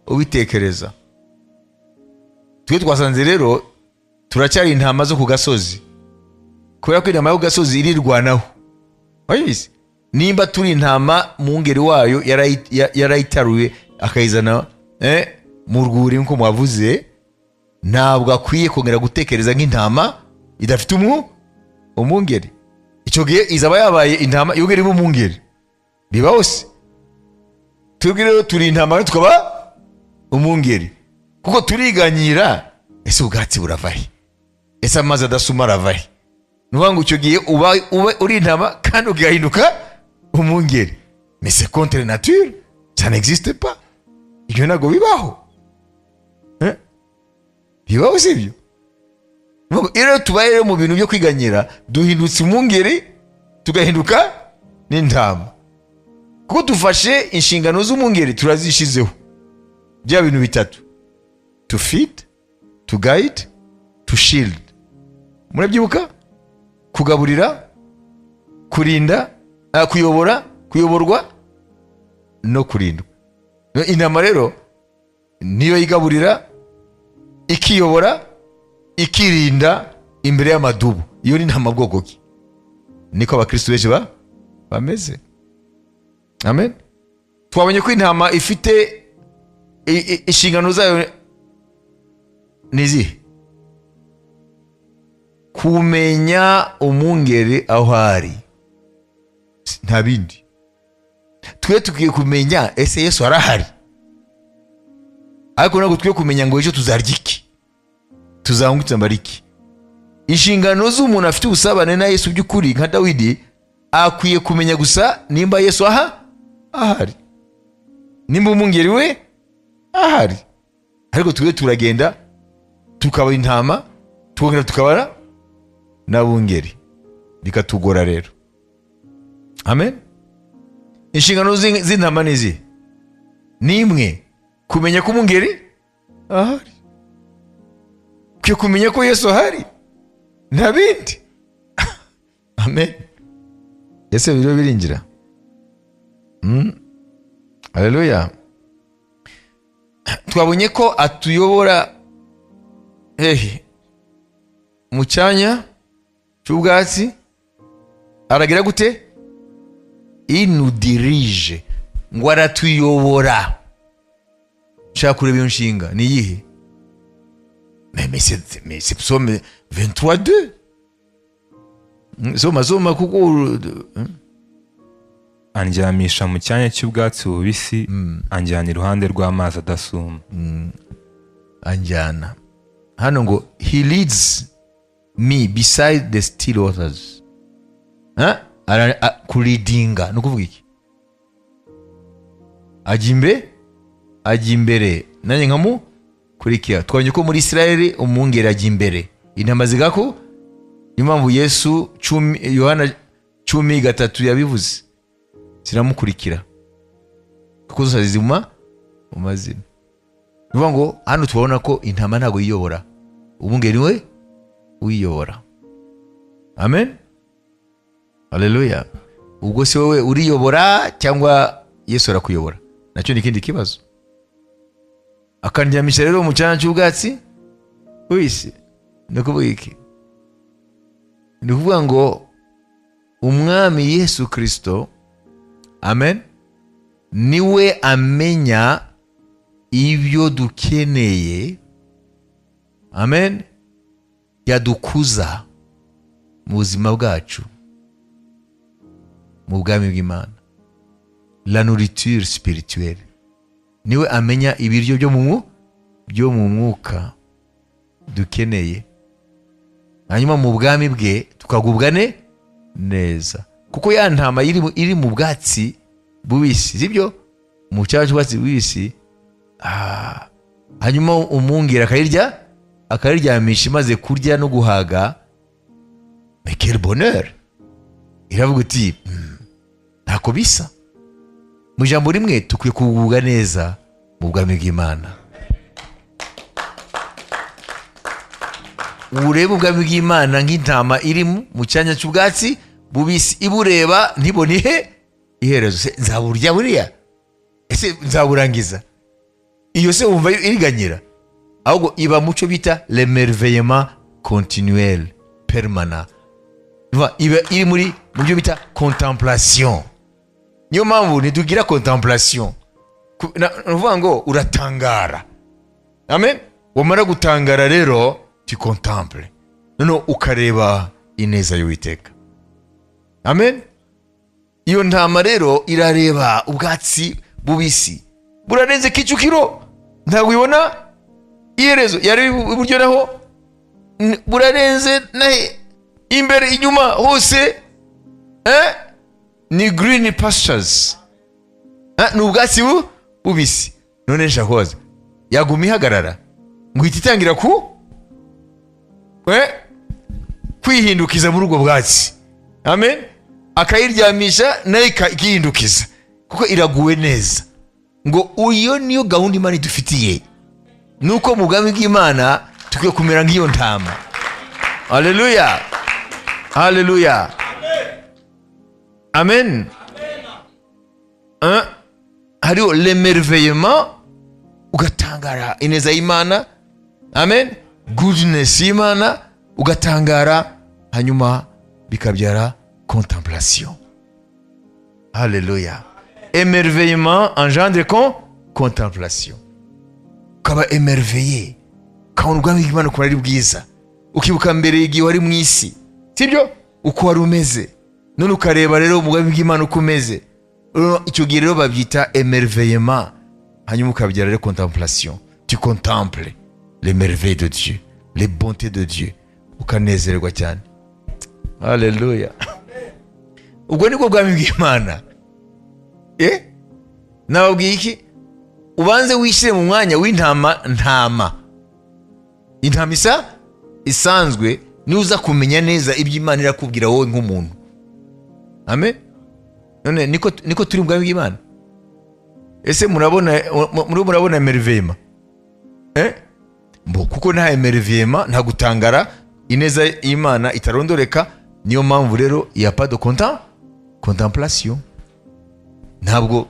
ubitekereza. Twe twasanze rero turacyari intama zo ku gasozi, kubera ko intama yo ku gasozi irirwanaho. Wabizi? Nimba turi intama, mwungeri wayo yarayitaruye akayizana mu rwuri nk'uko mwavuze, ntabwo akwiye kongera gutekereza nk'intama idafite umwungeri. Icyo gihe izaba yabaye intama yongera iba umwungeri. Bibaho se? Twebwe rero turi intama, tukaba umwungeri, kuko turiganyira: ese ubwatsi burava he? Ese amazi adasuma arava he? Ni ukuvuga ngo icyo gihe uba uri intama kandi ugahinduka umwungeri. Mais c'est contre nature, ça n'existe pas. Ibyo ntabwo bibaho. Eh? Bibaho si ibyo. Ni ukuvuga ngo iyo rero tubaye rero mu bintu byo kwiganyira, duhindutse umwungeri, tugahinduka n'intama, kuko dufashe inshingano z'umwungeri turazishizeho. Bya bintu bitatu: to feed, to guide, to shield. Murabyibuka? Kugaburira, kurinda, kuyobora, kuyoborwa no kurindwa. Intama rero niyo yigaburira, ikiyobora, ikirinda imbere y'amadubu. Iyo ni intama bwoko ki? Niko abakristo benshi bameze. Amen. Twabonye ko intama ifite inshingano zayo ni izihe? Kumenya umwungeri aho ari, nta bindi. Twe tukwiye kumenya: ese Yesu arahari? Ariko ntabwo tukwiye kumenya ngo ejo tuzarya iki, tuzanywa iki. Inshingano z'umuntu afite ubusabane na Yesu by'ukuri, nka Dawidi, akwiye kumenya gusa nimba Yesu ahari, nimba umwungeri we ahari. Ariko twe turagenda tukaba intama, tukongera tukabara n'abungeri, bikatugora rero. Amen. Inshingano z'intama ni izihe? Ni imwe: kumenya ko umwungeri ahari. Ukwiye kumenya ko Yesu ahari, nta bindi. Amen. Ese biriho biringira? Haleluya. Twabonye ko atuyobora hehe? Mu cyanya cy'ubwatsi. Aragira gute? Il nous dirige, ngo aratuyobora. Nshaka kureba iyo nshinga ni iyihe. Mais c'est psaume 23 2. Soma, soma, kuko Andyamisha mu cyanya cy'ubwatsi bubisi, anjyana iruhande rw'amazi adasuma. Anjyana hano ngo: "He leads me beside the still waters." Ha? Kuleadinga ni ukuvuga iki? Ajya imbere, nanjye nkamukurikira. Twabonye ko muri Isirayeli umwungeri ajya imbere, intama zigako. Niyo mpamvu Yesu 10, Yohana 13 yabivuze: ziramukurikira kuko zose zizima mu mazina. Ni ukuvuga ngo hano tubona ko intama ntabwo yiyobora, umwungeri we uyiyobora. Amen, haleluya. Ubwo se wowe uriyobora cyangwa Yesu arakuyobora? Nacyo ni ikindi kibazo. Akandyamisha rero mu cyanya cy'ubwatsi bubisi ni ukuvuga iki? Ni ukuvuga ngo Umwami Yesu Kirisito, amen, niwe amenya ibyo dukeneye, amen, yadukuza mu buzima bwacu mu bwami bw'Imana. La nourriture spirituelle, niwe amenya ibiryo byo mu mwuka dukeneye, hanyuma mu bwami bwe tukagubwa neza. Kuko ya ntama iri mu bwatsi bubisi, sibyo? Mu cyanya cy'ubwatsi bubisi, hanyuma umwungeri akayirya, akayiryamisha, imaze kurya no guhaga. Mais quel bonheur! Iravuga uti: Ntako bisa." Mu ijambo rimwe, tukwiye kugubwa neza mu bwami bw'Imana. Urebe ubwami bw'Imana nk'intama iri mu cyanya cy'ubwatsi bubisi, ibureba ntibone ihe iherezo. Se nzaburya buriya? Ese nzaburangiza? Iyo se wumva iriganyira? Ahubwo iba mu cyo bita l'émerveillement continuel, permanent. Iba iri mu byo bita contemplation. Niyo mpamvu ntitugira contemplation. Ni ukuvuga ngo uratangara, amen. Wamara gutangara rero, tu contemples, noneho ukareba ineza y'Uwiteka, amen. Iyo ntama rero irareba ubwatsi bubisi burarenze Kicukiro, ntabwo ibona iherezo. Yareba iburyo naho burarenze, nahe imbere, inyuma hose, Ni green pastures, ni ubwatsi bubisi. None nshaka kubaza, yaguma ihagarara ngo ihite itangira ku kwihindukiza muri ubwo bwatsi? Amen. Akayiryamisha nayo ikihindukiza kuko iraguwe neza. Ngo iyo niyo gahunda Imana idufitiye, nuko mu bwami bw'Imana tukwiye kumera nk'iyo ntama. Haleluya, haleluya, amen. Hariho l'émerveillement, ugatangara ineza y'Imana, amen, goodness y'Imana, ugatangara, hanyuma bikabyara contemplation. Haleluya. Émerveillement engendre contemplation. Ukaba émerveillé, ukabona ubwami bw'Imana ukuntu ari bwiza, ukibuka mbere igihe wari mu isi, sibyo, uko wari umeze, none ukareba rero mu bwami bw'Imana uko umeze. Rero icyo gihe rero babyita émerveillement, hanyuma ukabyara rero contemplation. Tu contemples les merveilles de Dieu, les bontés de Dieu, ukanezerwa cyane. Haleluya. Ubwo nibwo bwami bw'Imana. Nababwiye iki? Ubanze wishyire mu mwanya w'intama. Ntama, intama isa isanzwe, niba kumenya neza ibyo Imana irakubwira wowe nk'umuntu, amen. None niko turi mu bwami bw'Imana. Ese murabona, muriho murabona émerveillement? Mbo kuko nta émerveillement, nta gutangara ineza y'Imana itarondoreka. Niyo mpamvu rero ya pas de contemplation. Ntabwo,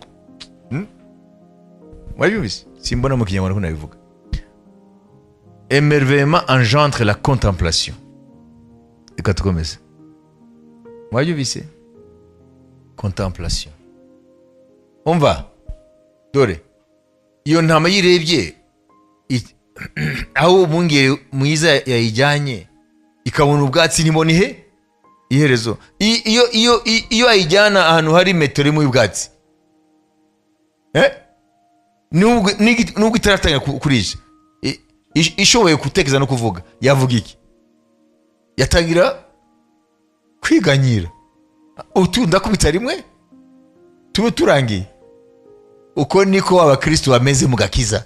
Mwabyumvise? Simbona mu Kinyarwanda ko nabivuga. Émerveillement engendre la contemplation. Reka tukomeze. Mwabyumvise? Contemplation. Umva, dore iyo ntama yirebye aho umwungeri mwiza yayijyanye, ikabona ubwatsi, ntibona ihe iherezo. Iyo ayijyana ahantu hari metero imwe y'ubwatsi, Nubwo itaratangira kurisha, ishoboye gutekereza no kuvuga, yavuga iki? Yatangira kwiganyira: "Utu ndakubita rimwe tube turangiye." Uko niko abakristo bameze mu gakiza.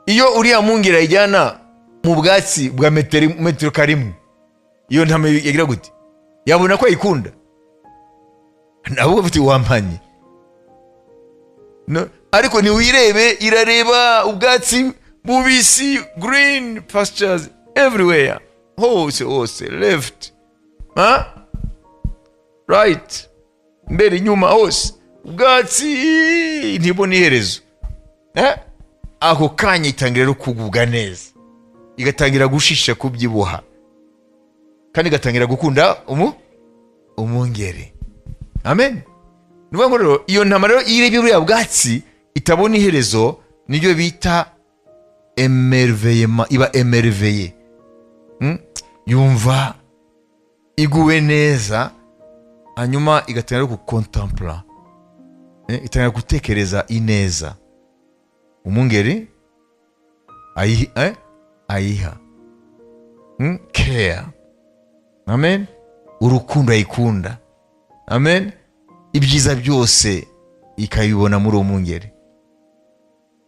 Iyo uriya mwungeri ayijyana mu bwatsi bwa metero karimwe, iyo ntama yagira gute? Yabona ko ayikunda? Ntabwo ufite wampanye. No, ariko ntiwirebe, irareba ubwatsi bubisi, green pastures everywhere, hose hose, left, huh? Right, mbere, inyuma, hose ubwatsi, ntibona iherezo. Ako kanya itangira rero kugubwa neza, igatangira gushisha, kubyibuha, kandi igatangira gukunda umwungeri, amen. Ni ukuvuga ngo rero iyo ntama rero iyo irebye buriya bwatsi itabona iherezo, nibyo bita émerveillement. Iba émerveillée, Yumva iguwe neza, hanyuma igatangira gukontempla, itangira gutekereza ineza umwungeri ayiha, Care, amen, urukundo ayikunda. Amen. Ibyiza byose ikabibona muri uwo mwungeri.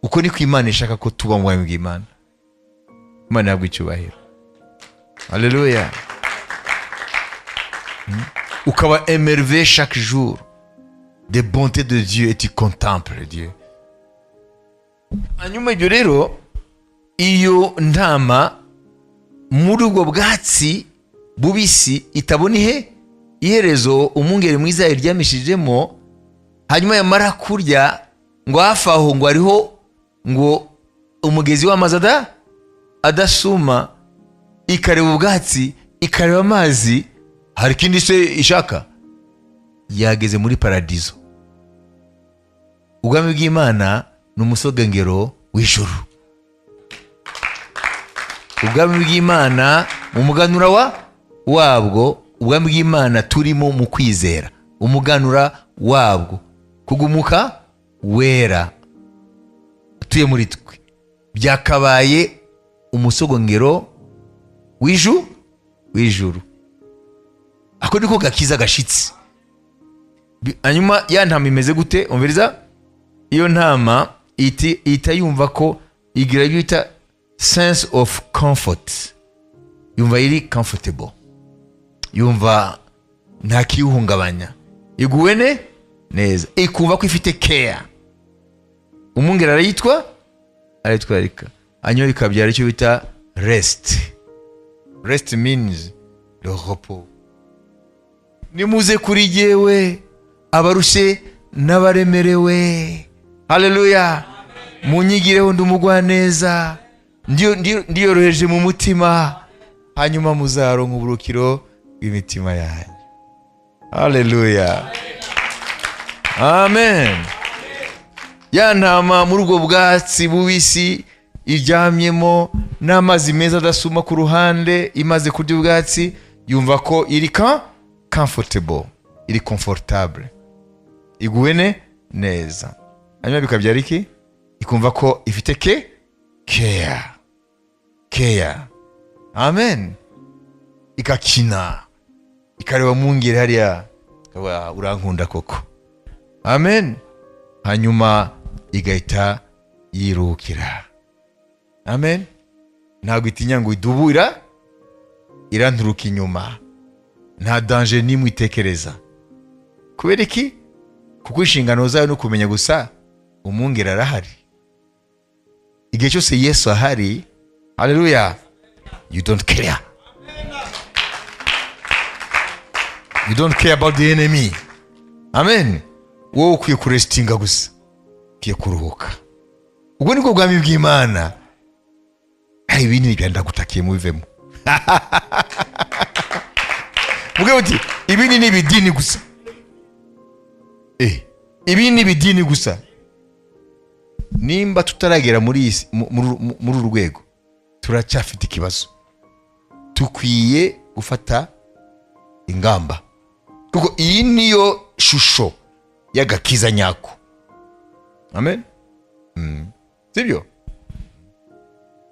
Uko niko Imana ishaka ko tuba mu bwami bw'Imana. Imana ihabwa icyubahiro. Haleluya. Ukaba émerveillé chaque jour des bontés de Dieu et tu contemples Dieu. Hanyuma ibyo rero, iyo ntama muri ubwo bwatsi bubisi itabona ihe iherezo umwungeri mwiza yayiryamishijemo, hanyuma yamara kurya, ngo hafi aho ngo hariho ngo umugezi w'amazi adasuma, ikareba ubwatsi, ikareba amazi, hari ikindi se ishaka? Yageze muri paradizo. Ubwami bw'Imana ni umusogongero w'ijuru. Ubwami bw'Imana mu muganura wabwo, ubwami bw'Imana turimo mu kwizera, umuganura wabwo kugumuka wera utuye muri twe, byakabaye umusogongero w'ijuru. Ako niko gakiza gashitse. Hanyuma ya ntama imeze gute? Umviriza, iyo ntama ihita yumva ko igira ibyo bita sense of comfort. Yumva iri comfortable, yumva nta kiyihungabanya, iguwe neza, ikumva ko ifite care. Umwungeri arayitwararika. Hanyuma bikabyara icyo bita rest. Rest means le repos. Nimuze kuri jyewe abarushye n'abaremerewe. Haleluya. Munyigireho, ndi umugwaneza, ndiyoroheje mu mutima, hanyuma muzaronka uburukiro bw'imitima yanyu. Haleluya, amen. Ya ntama muri ubwo bwatsi bubisi iryamyemo n'amazi meza adasuma ku ruhande, imaze kurya ubwatsi, yumva ko iri comfortable, iri confortable, iguwe neza. Hanyuma bikabyara iki? Ikumva ko ifite ke care care. Amen. Igakina, ikareba mwungeri hariya, ikavuga, "Urankunda koko." Amen. Hanyuma igahita yirukira. Amen. Ntabwo itinya ngo idubura iranturuka inyuma, nta danger n'imwe itekereza. Kubera iki? Kuko inshingano zayo ni ukumenya gusa umwungeri arahari. Igihe cyose Yesu ahari, haleluya, you don't care, you don't care about the enemy. Amen. Wowe ukwiye kurestinga gusa, ukwiye kuruhuka. Ubwo nibwo bwami bw'Imana. Hari ibindi nibyo ndagutakiye, mubivemo, muge uti ibindi ni ibidini gusa. Ibi ni ibidini gusa. Nimba tutaragera muri iyi muri uru rwego, turacyafite ikibazo. Tukwiye gufata ingamba, kuko iyi niyo shusho y'agakiza nyako. Amen. Sibyo?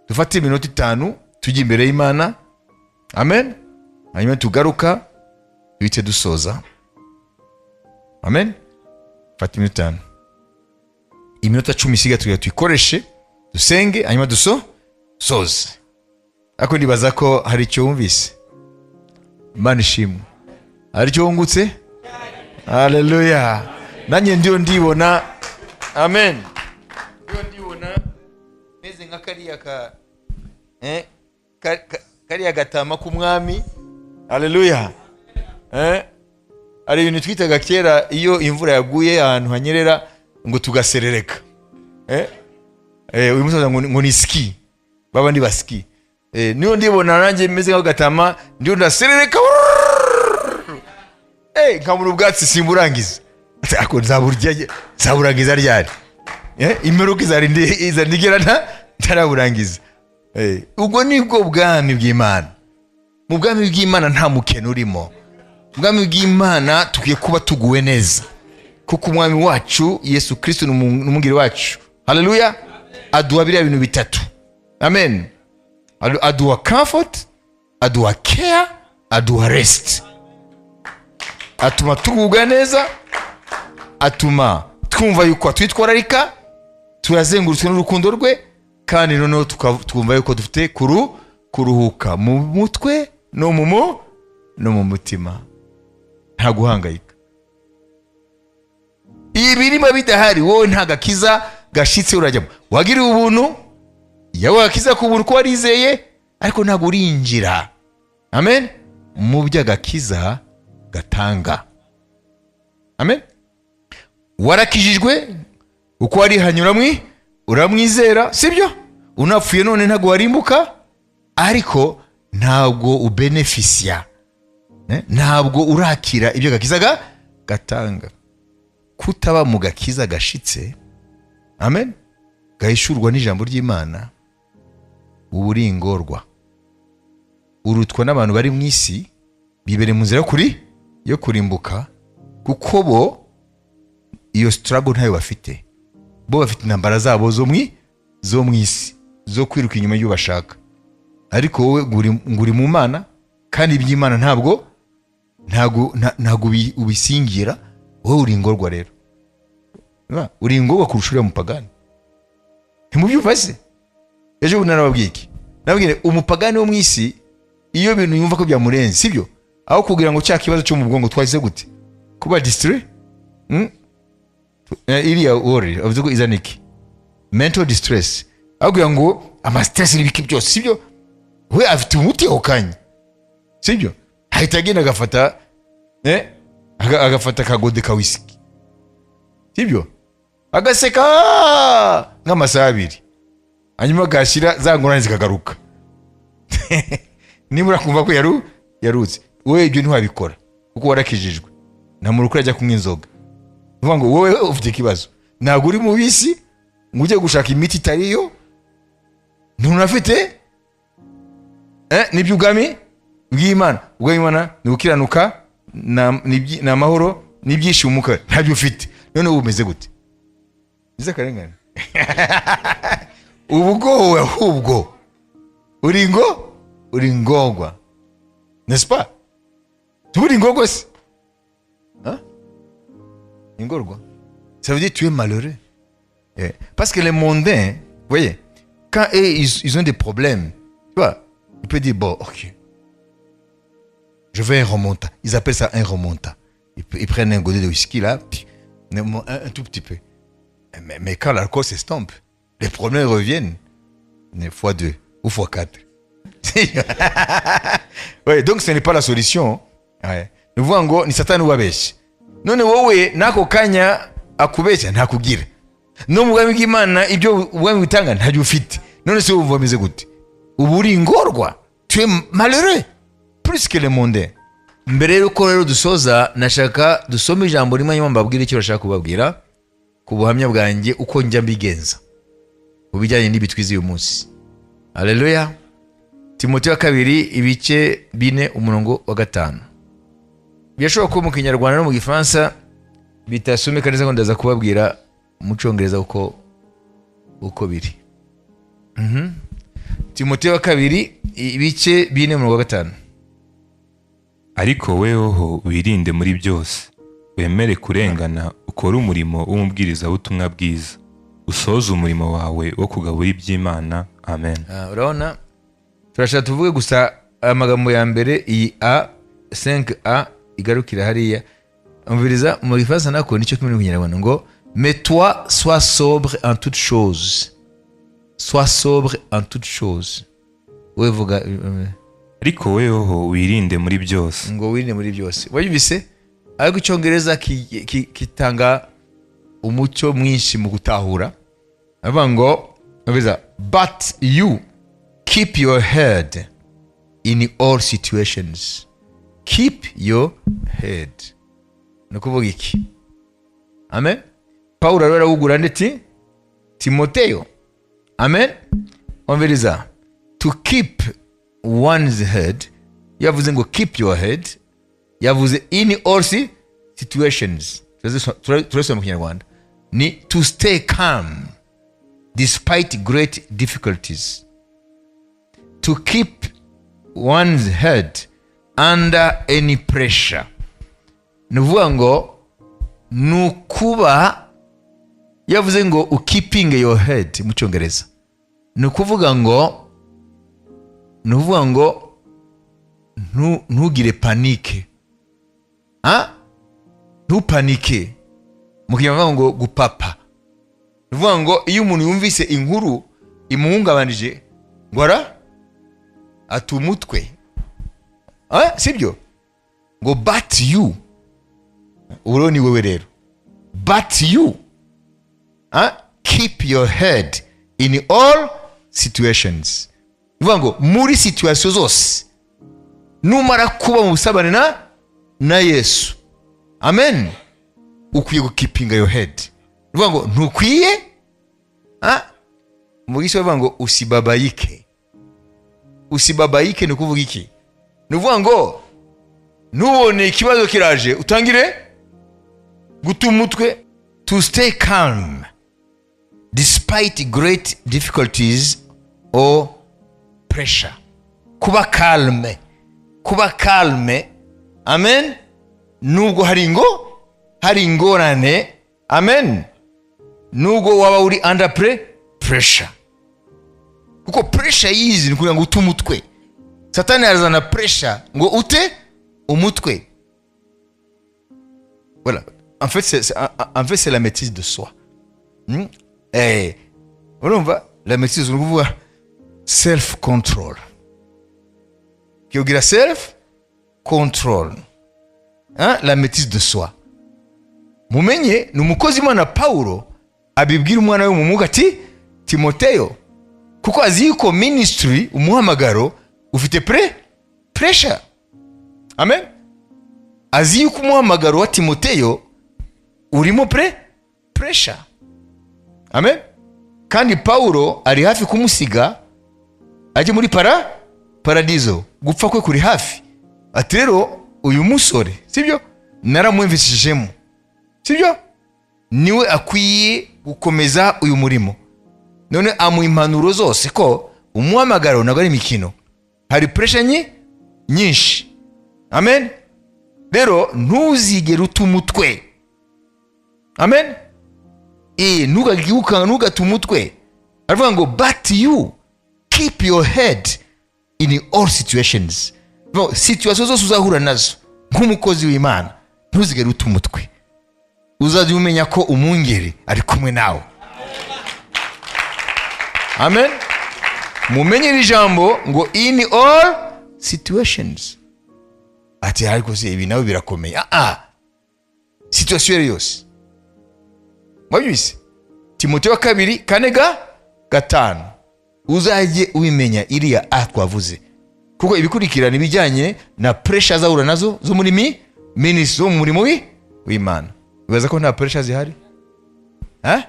Dufate iminota 5 tujye imbere y'Imana. Amen. Hanyuma tugaruka duhite dusoza. Amen. Fata iminota 5, iminota 10 isigaye tugira tuyikoreshe dusenge, hanyuma dusoze. Ariko ndibaza ko hari icyo wumvise. Imana ishimwe. Hari icyo wungutse. Haleluya. Nanjye ndiyo ndibona. Amen. Ndiyo ndibona meze nka kariya ka eh, ka- ka- kariya gatama k'umwami. Haleluya. Hari ibintu twitaga kera iyo imvura yaguye ahantu hanyerera ngo tugaserereka. Uyu musaza ngo ni ski, baba ndi ba ski. Niyo ndibona nanjye meze nk'aho gatama, ndiyo ndaserereka, nkabura ubwatsi simburangiza. Ati, "Ako nzaburya, nzaburangiza ryari? Imperuka izarindira ntaraburangiza." Ubwo nibwo bwami bw'Imana. Mu bwami bw'Imana nta mukene urimo. Mu bwami bw'Imana tukwiye kuba tuguwe neza, kuko umwami wacu Yesu Kristo ni umwungeri wacu. Haleluya. Aduha biriya bintu bitatu. Amen. Aduha comfort, aduha care, aduha rest. Atuma tugubwa neza, atuma twumva yuko atwitwararika, turazengurutswe n'urukundo rwe, kandi noneho twumva yuko dufite kuruhuka mu mutwe no mu mutima, nta guhangayika. Ibirimo bidahari, wowe nta gakiza gashitse urajyamo. Wagiriwe ubuntu, yawe agakiza ku buntu ko warizeye, ariko ntabwo urinjira, amen, mu by'agakiza gatanga. Amen. Warakijijwe uko warihanye, uramwizera, sibyo? Unapfuye none ntabwo warimbuka, ariko ntabwo ubenefisiya, ntabwo urakira ibyo agakiza gatanga. Kutaba mu gakiza gashitse, amen, gahishurwa n'ijambo ry'Imana, uba uri ingorwa, urutwa n'abantu bari mu isi bibereye mu nzira yo kurimbuka, kuko bo iyo struggle ntayo bafite. Bo bafite intambara zabo zo mu isi, zo kwiruka inyuma y'ibyo bashaka, ariko wowe ngo uri mu Mana, kandi iby'Imana ntabwo ubisingira. Wowe uri ingorwa rero. Uri ingorwa kurusha uriya mupagani. Ntimubyumva se? Ejo bundi narababwiye iki? Nababwiye umupagani wo mu isi, iyo ibintu yumva ko byamurenze, sibyo? Aho kugira ngo cya kibazo cyo mu bwonko twagize gute kuba distrait, Iriya worry avuze ko izana iki? Mental distress. Aho kugira ngo ama stress n'ibiki byose, sibyo, we afite umuti ako kanya, sibyo? Ahita agenda agafata agafata akagode ka whisky, sibyo, agaseka nk'amasaha 2, hanyuma agashyira za ngorane zikagaruka, nibura kumva ko yarutse. Wowe ibyo ntiwabikora kuko warakijijwe. Nta muntu ukora ajya kunywa inzoga. Ni ukuvuga ngo wowe ufite ikibazo, ntabwo uri mu bisi ngo ujye gushaka imiti itariyo, ntunafite n'iby'ubwami bw'Imana. Ubwami bw'Imana ni gukiranuka, ni amahoro n'ibyishimo mu Mwuka, ntabyo ufite. None ubu umeze gute? Nize akarengane, ubu bwowe ahubwo uri ngongwa, n'est-ce pas? Uri ingorwa se? Hein? Ingorwa, ça veut dire tu es malheureux. Parce que les mondains, vous voyez, quand eux, ils ont des problèmes, tu vois, il peut dire: bon, ok, je veux un remontant. Ils appellent ça un remontant. Ils prennent un godet de whisky là, puis, un tout petit peu. Mais quand l'alcool s'estompe, les problèmes reviennent, mais fois deux ou fois quatre. Ouais, donc ce n'est pas la solution. Ouais. Ni ukuvuga ngo ni Satani ubabeshya. None wowe n'ako kanya akubeshya ntakugira no mu bwami bw'Imana, ibyo ubwami butanga ntabyo ufite. None se wumva ameze gute? Ubu uri ingorwa, tu es malheureux plus que le monde. Mbere y'uko rero dusoza, nashaka dusome ijambo rimwe, nyuma mbabwire icyo bashaka kubabwira ku buhamya bwanjye, uko njya mbigenza mu bijyanye n'ibitwize uyu munsi. Haleluya. Timoteyo wa kabiri, ibice 4, umurongo wa 5. Birashoboka ko mu Kinyarwanda no mu Gifaransa bitasomeka neza, ngo ndaza kubabwira mu Cyongereza uko biri. Timoteyo wa kabiri, ibice 4, umurongo wa 5. Ariko wehoho wirinde muri byose, wemere kurengana, ukore umurimo w'umubwirizabutumwa bwiza, usoze umurimo wawe wo kugabura iby'Imana. Amen. Ah, urabona, turashaka tuvuge gusa amagambo ya mbere, iyi a 5a igarukira hariya. Umviriza, mu Gifaransa nako nicyo kimwe mu Kinyarwanda, ngo: "Mais toi, sois sobre en toutes choses." Sois sobre en toutes choses. Wowe vuga. Ariko wehoho wirinde muri byose. Ngo wirinde muri byose, wabyumvise? Ariko Icyongereza kitanga umucyo mwinshi mu gutahura. Avuga ngo, umviriza: "But you, keep your head in all situations." Keep your head ni ukuvuga iki? Amen. Pawulo rero arawugura ndetse Timoteyo. Amen. Umviriza, to keep one's head, yavuze ngo keep your head, yavuze in all situations. Turasoma mu Kinyarwanda ni to stay calm despite great difficulties, to keep one's head under any pressure. Ni ukuvuga ngo ni ukuba, yavuze ngo ukeeping your head mu Cyongereza, ni ukuvuga ngo ntugire panique. Ha? Ntupanike. Mu Kinyarwanda ngo gupapa, ni ukuvuga ngo iyo umuntu yumvise inkuru imuhungabanije, ngo ara ata umutwe. Ah, sibyo? Ngo but you, ubu rero ni wowe rero, but you, ah, keep your head in all situations. Ni ukuvuga ngo muri situation zose, numara kuba mu busabane na Yesu, amen, ukwiye gukeepinga your head. Ni ukuvuga ngo ntukwiye, ah, mu Giswahili bavuga ngo usibabaike. Usibabaike ni ukuvuga iki? Ni ukuvuga ngo ntubone ikibazo kiraje utangire guta umutwe. To stay calm despite great difficulties or pressure. Kuba calme, kuba calme, amen, nubwo hari ingorane, amen, nubwo waba uri under pressure, kuko pressure yizi ni kugira ngo ute umutwe. Satani arazana pressure ngo ute umutwe. Voilà, en fait, c'est la maîtrise de soi. Eh, urumva, la maîtrise ni ukuvuga self control, kugira self control, hein? La maîtrise de soi. Mumenye ni umukozi Imana Pawulo abibwira umwana we mu mwuka ati Timoteyo, kuko azi yuko ministry, umuhamagaro ufite pressure, amen. Azi yuko umuhamagaro wa Timoteyo urimo pressure, amen. Kandi Pawulo ari hafi kumusiga ajye muri paradizo, gupfa kwe kuri hafi. Ati rero uyu musore, sibyo, naramwumvishijemo, sibyo, niwe akwiye gukomeza uyu murimo. None amuha impanuro zose ko umuhamagaro ntabwo ari imikino, hari pressure nyinshi, amen. Rero ntuzigere uta umutwe, amen. Ntugate umutwe. Aravuga ngo but you keep your head in all situations. No, situation zose uzahura nazo nk'umukozi w'Imana, ntuzigere uta umutwe. Uzajya umenya ko umwungeri ari kumwe nawe, amen. Mumenye iri jambo ngo in all situations. Ati ariko se ibi nawe birakomeye? Ah ah, situation iyo ari yose. Mwabyumvise? Timoteyo wa kabiri 4 5. Uzajye ubimenya iriya a twavuze, kuko ibikurikirana ibijyanye na pressure azahura nazo zo muri ministry, zo mu murimo w'Imana. Wibaza ko nta pressure zihari? Eh?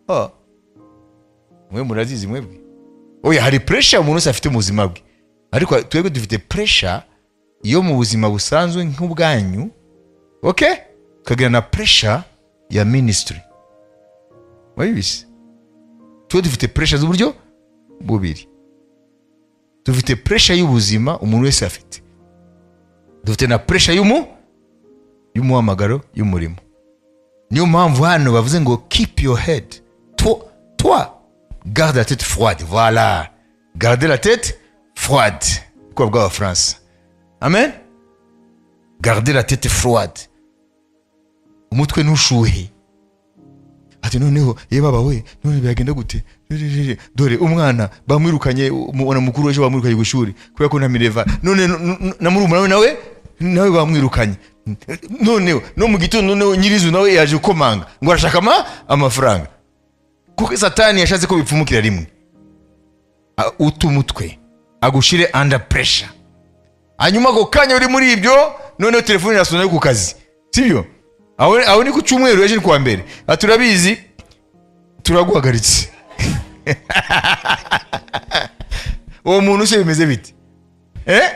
Oh. Mwe murazizi mwebwe? Oya, hari pressure umuntu wese afite mu buzima bwe, ariko twebwe dufite pressure yo mu buzima busanzwe nk'ubwanyu, okay, tukagira na pressure ya ministry. Wabibise? Twe dufite pressure z'uburyo bubiri. Dufite pressure y'ubuzima umuntu wese afite, dufite na pressure y'umuhamagaro, y'umurimo. Niyo mpamvu hano bavuze ngo keep your head. Toi, toi, garde la tête froide. Voilà, garde la tête froide, uko bw'Abafaransa, amen. Garde la tête froide, umutwe ntushuhe. Ati noneho ye baba we, none biragenda gute? Dore umwana bamwirukanye, umwana mukuru ejo bamwirukanye ku ishuri kubera ko nta minerval. None na murumuna we nawe bamwirukanye. Noneho no mu gitondo, noneho nyirizu nawe yaje gukomanga ngo arashaka amafaranga, kuko Satani yashatse ko bipfumukira rimwe. Uta umutwe, agushire under pressure. Hanyuma ako kanya uri muri ibyo, noneho telefone irasona yo ku kazi, sibyo? Aho ni ku cyumweru, ejo ni kuwa mbere. Ati turabizi, turaguhagaritse. Uwo muntu se bimeze bite? Eh,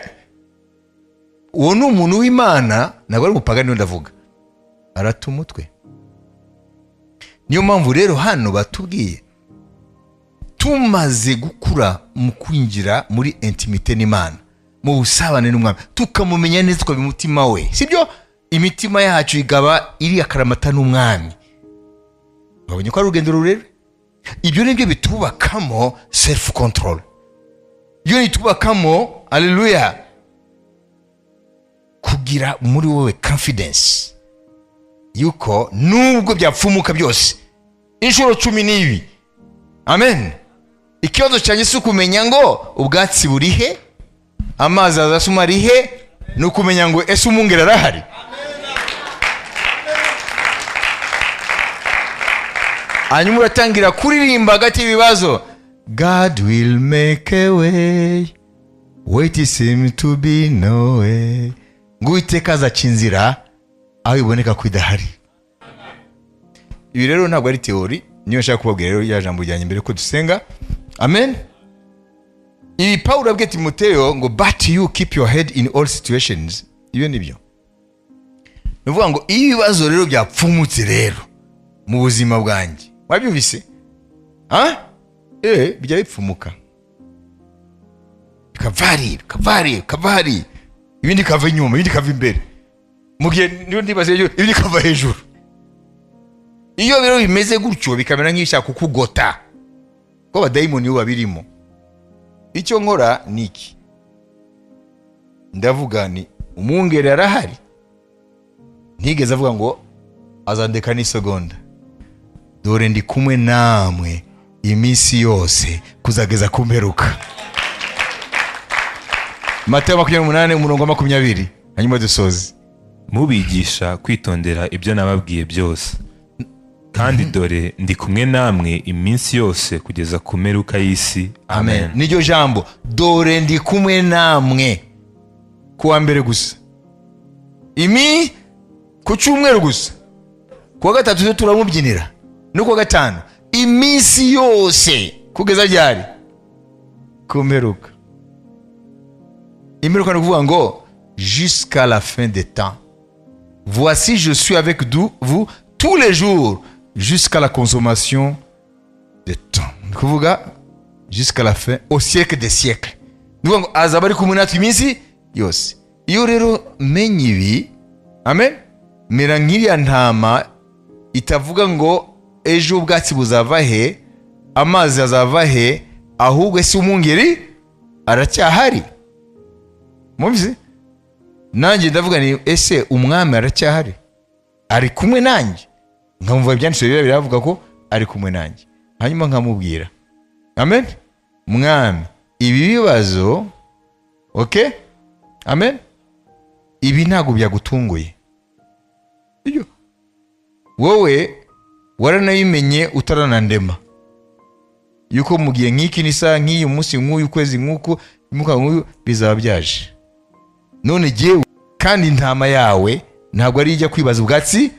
uwo ni umuntu w'Imana, ntabwo ari umupagani. Ndavuga arata umutwe. Niyo mpamvu rero hano batubwiye, tumaze gukura mu kwinjira muri intimité n'Imana, mu busabane n'Umwami, tukamumenya neza, tukaba umutima we, sibyo? Imitima yacu igaba iri akaramata n'Umwami. Babonye ko ari urugendo rurerure. Ibyo ni byo bitubakamo self control, ibyo bitubakamo, aleluya, kugira muri wowe confidence yuko nubwo byapfumuka byose inshuro 10 n'ibi, amen. Ikibazo cyanjye si ukumenya ngo ubwatsi buri he, amazi azasuma ari he, ni ukumenya ngo ese umwungeri arahari? Hanyuma uratangira kuririmba hagati y'ibibazo: "God will make a way where it seems to be no way." Ngo Uwiteka azaca inzira aho iboneka ko idahari. Ibi rero ntabwo ari théorie, niyo nshaka kubabwira rero ya jambo ryanjye mbere ko dusenga, amen. Ibi Pawulo abwiye Timoteyo ngo "But you, keep your head in all situations", ibyo ni byo. Ni ukuvuga ngo iyo ibibazo rero byapfumutse rero mu buzima bwanjye, wabyumvise ha? Bijya bipfumuka, bikava hariya, bikava hariya, bikava hariya, ibindi bikava inyuma, ibindi bikava imbere, mu gihe niyo ndibaza hejuru, ibindi bikava hejuru. Iyo rero bimeze gutyo, bikamera nk'ibishaka kukugota, ko abadayimoni bo babirimo, icyo nkora ni iki? Ndavuga ni umwungeri arahari, ntigeze avuga ngo azandeka n'isegonda. Dore ndi kumwe namwe iminsi yose kuzageza ku mperuka. Matayo 28, umurongo wa 20, hanyuma dusoze. Mubigisha kwitondera ibyo nababwiye byose, kandi dore ndi kumwe namwe iminsi yose kugeza ku mperuka y'isi. Amen. Niryo jambo: dore ndi kumwe namwe. Ku wa mbere gusa, imi ku cyumweru gusa, ku wa gatatu yo turamubyinira, no ku wa gatanu, iminsi yose kugeza ryari? Ku mperuka. Imperuka ni ukuvuga ngo jusqu'à la fin des temps. "Voici, je suis avec vous tous les jours jusqu'à la consommation de temps", ni kuvuga jusqu'à la fin, au siècle des siècles. Ni ukuvuga ngo azaba ari kumwe natwe iminsi yose. Iyo rero menye ibi, amen, mera nk'iriya ntama itavuga ngo ejo ubwatsi buzava he, amazi azava he, ahubwo ese umwungeri aracyahari? Mubizi, nanjye ndavuga ni ese Umwami aracyahari, ari kumwe nanjye? Nkamumva ibyanditswe rero biravuga ko ari kumwe nanjye, hanyuma nkamubwira, amen: "Mwami, ibi bibazo, ok, amen, ibi ntabwo byagutunguye. Ibyo wowe waranabimenye utaranandema, yuko mu gihe nk'iki n'isaha nk'iyi, umunsi nk'uyu, ukwezi nk'uku, umwaka nk'uyu, bizaba byaje. None jyewe kandi intama yawe ntabwo ari ijya kwibaza ubwatsi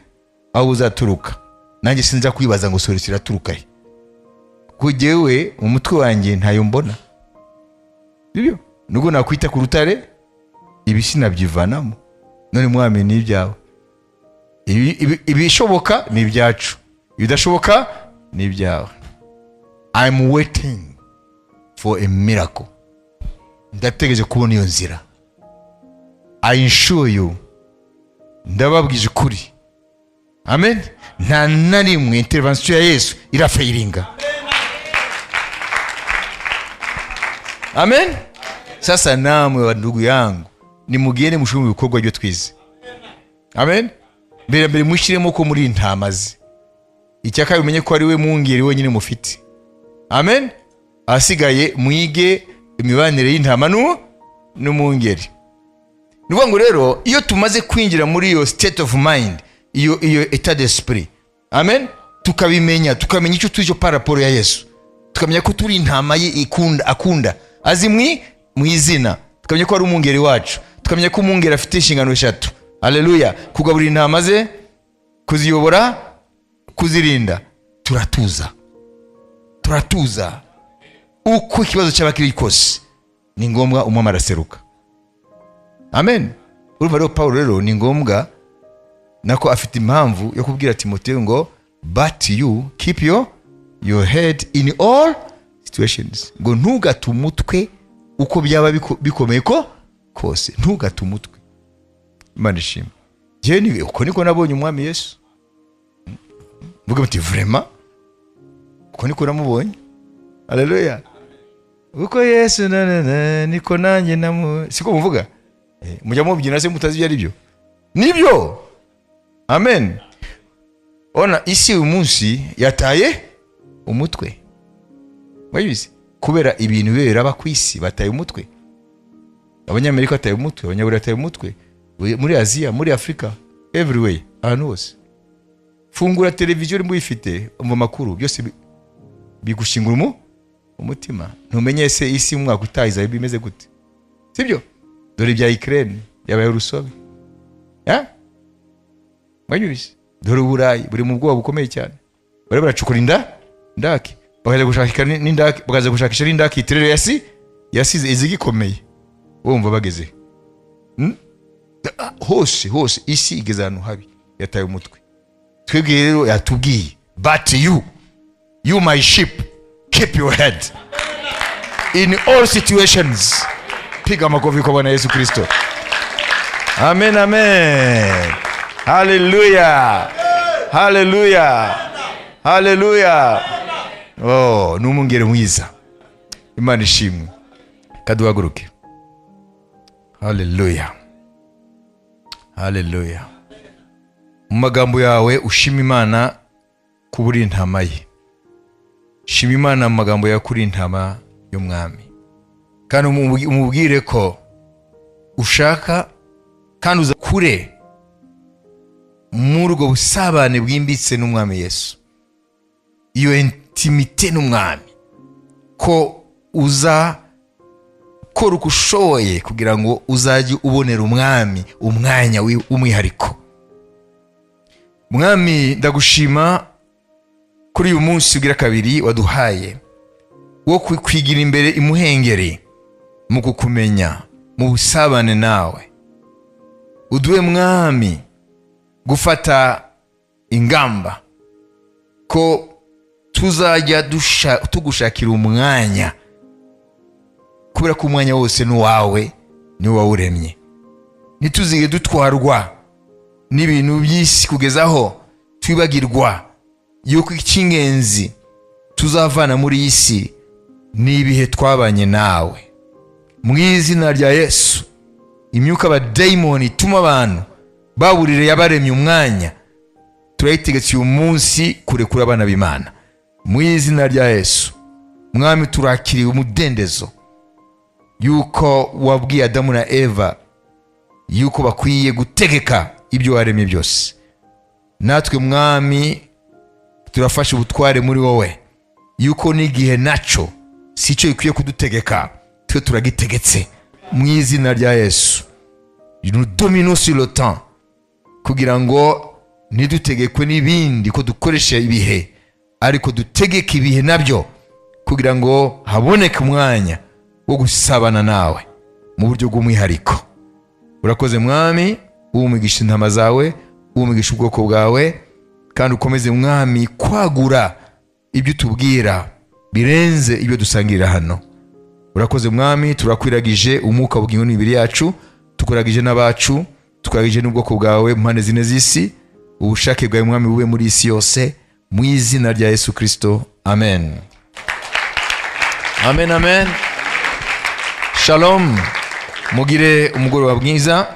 aho buzaturuka, nanjye sinza kwibaza ngo solution iraturuka he, kuko jyewe mu mutwe wanjye ntayo mbona. Sibyo? Nubwo nakwita ku rutare, ibi sinabyivanamo. None Mwami, ni ibyawe. Ibishoboka ni ibyacu, ibidashoboka ni ibyawe. I'm waiting for a miracle." Ndategereje kubona iyo nzira. I assure you, ndababwije ukuri, amen, nta na rimwe intervention ya Yesu irafailinga, amen. Sasa namwe wa ndugu yangu, nimugende mushyire mu bikorwa ibyo twize, amen. Mbere mbere mushyiremo ko muri intama ze. Icya kabiri, umenye ko ari we mwungeri wenyine mufite, amen. Ahasigaye mwige imibanire y'intama n'umwungeri. Ni ukuvuga ngo rero iyo tumaze kwinjira muri iyo state of mind, iyo état d'esprit, amen, tukabimenya, tukamenya icyo turi cyo par rapport ya Yesu, tukamenya ko turi intama ye ikunda, akunda, azi mu izina, tukamenya ko ari umwungeri wacu, tukamenya ko umwungeri afite inshingano eshatu, haleluya: kugaburira intama ze, kuziyobora, kuzirinda, turatuza, turatuza. Uko ikibazo cyaba kiri kose, ni ngombwa Umwami araseruka, amen. Urumva rero Paul rero ni ngombwa nako afite impamvu yo kubwira Timoteyo ngo "But you, keep your head in all situations", ngo ntugate umutwe uko byaba bikomeye ko kose, ntugate umutwe. Imana ishimwe. Njyewe uko niko nabonye Umwami Yesu. Mvuga muti: "Vraiment, uko niko namubonye." Haleluya! Uko Yesu na na na niko nanjye namu, siko muvuga? Mujya mubyina se mutazi ibyo ari byo? Nibyo, amen. Ona isi uyu munsi yataye umutwe, wabizi, kubera ibintu biraba ku isi. Bataye umutwe. Abanyamerika bataye umutwe, Abanyaburayi bataye umutwe, muri Aziya, muri Afurika, everywhere, ahantu hose. Fungura televiziyo urimo uyifite, umva amakuru, byose bigushingura umutima. Ntumenye se isi mu mwaka utaha izaba imeze gute, sibyo? Dore ibya Ukraine yabaye urusobe. Ya? Mwanyumvise? Dore Uburayi buri mu bwoba bukomeye cyane. Bari baracukura inda ndake, bakaza gushakisha n'indake, bakaza gushakisha n'indake Hitler yasize izigikomeye. Wumva bageze? Ah, hose hose isi igeze ahantu habi, yataye umutwe. Twebwe rero yatubwiye: "But you my sheep, keep your head in all situations." Piga makofi kwa Bwana Yesu Kristo. Amen, amen. Haleluya, haleluya, haleluya! Oh, ni umwungere mwiza. Imana ishimwe. Kaduhaguruke. Haleluya, haleluya! Mu magambo yawe ushima Imana kuba uri intama ye. Shima Imana mu magambo yawe kuri intama y'Umwami, kandi umubwire ko ushaka kandi uza kure muri ubwo busabane bwimbitse n'Umwami Yesu, iyo intimité n'Umwami, ko uza kora uko ushoboye kugira ngo uzajye ubonera Umwami umwanya w'umwihariko. Mwami, ndagushima kuri uyu munsi ugira kabiri waduhaye wo kwigira imbere imuhengeri mu kukumenya, mu busabane nawe. Uduhe, Mwami, gufata ingamba ko tuzajya tugushakira umwanya, kubera ko umwanya wose ni uwawe, niwe wawuremye. Ntituzige dutwarwa n'ibintu by'isi kugeza aho twibagirwa yuko icy'ingenzi tuzavana muri iyi si ni ibihe twabanye nawe. Mu izina rya Yesu, imyuka abadayimoni ituma abantu baburire yabaremye umwanya, turayitegetse uyu munsi kurekura abana b'Imana mu izina rya Yesu. Mwami, turakiriye umudendezo yuko wabwiye Adamu na Eva yuko bakwiye gutegeka ibyo waremye byose. Natwe, Mwami, turafashe ubutware muri wowe yuko n'igihe nacyo si cyo gikwiye kudutegeka, twe turagitegetse mu izina rya Yesu. Nous dominons sur le temps, kugira ngo ntidutegekwe n'ibindi ko dukoresha ibihe, ariko dutegeke ibihe nabyo, kugira ngo haboneke umwanya wo gusabana nawe mu buryo bw'umwihariko. Urakoze, Mwami. Umugisha intama zawe, umugisha ubwoko bwawe, kandi ukomeze, Mwami, kwagura ibyo utubwira birenze ibyo dusangirira hano. Urakoze, Mwami. Turakwiragije umwuka, bugingo n'imibiri yacu, tukuragije n'abacu, tukuragije n'ubwoko bwawe mu mpande zine z'isi. Ubushake bwawe, Mwami, bube muri isi yose, mu izina rya Yesu Kirisito. Amen, amen, amen. Shalom, mugire umugoroba mwiza.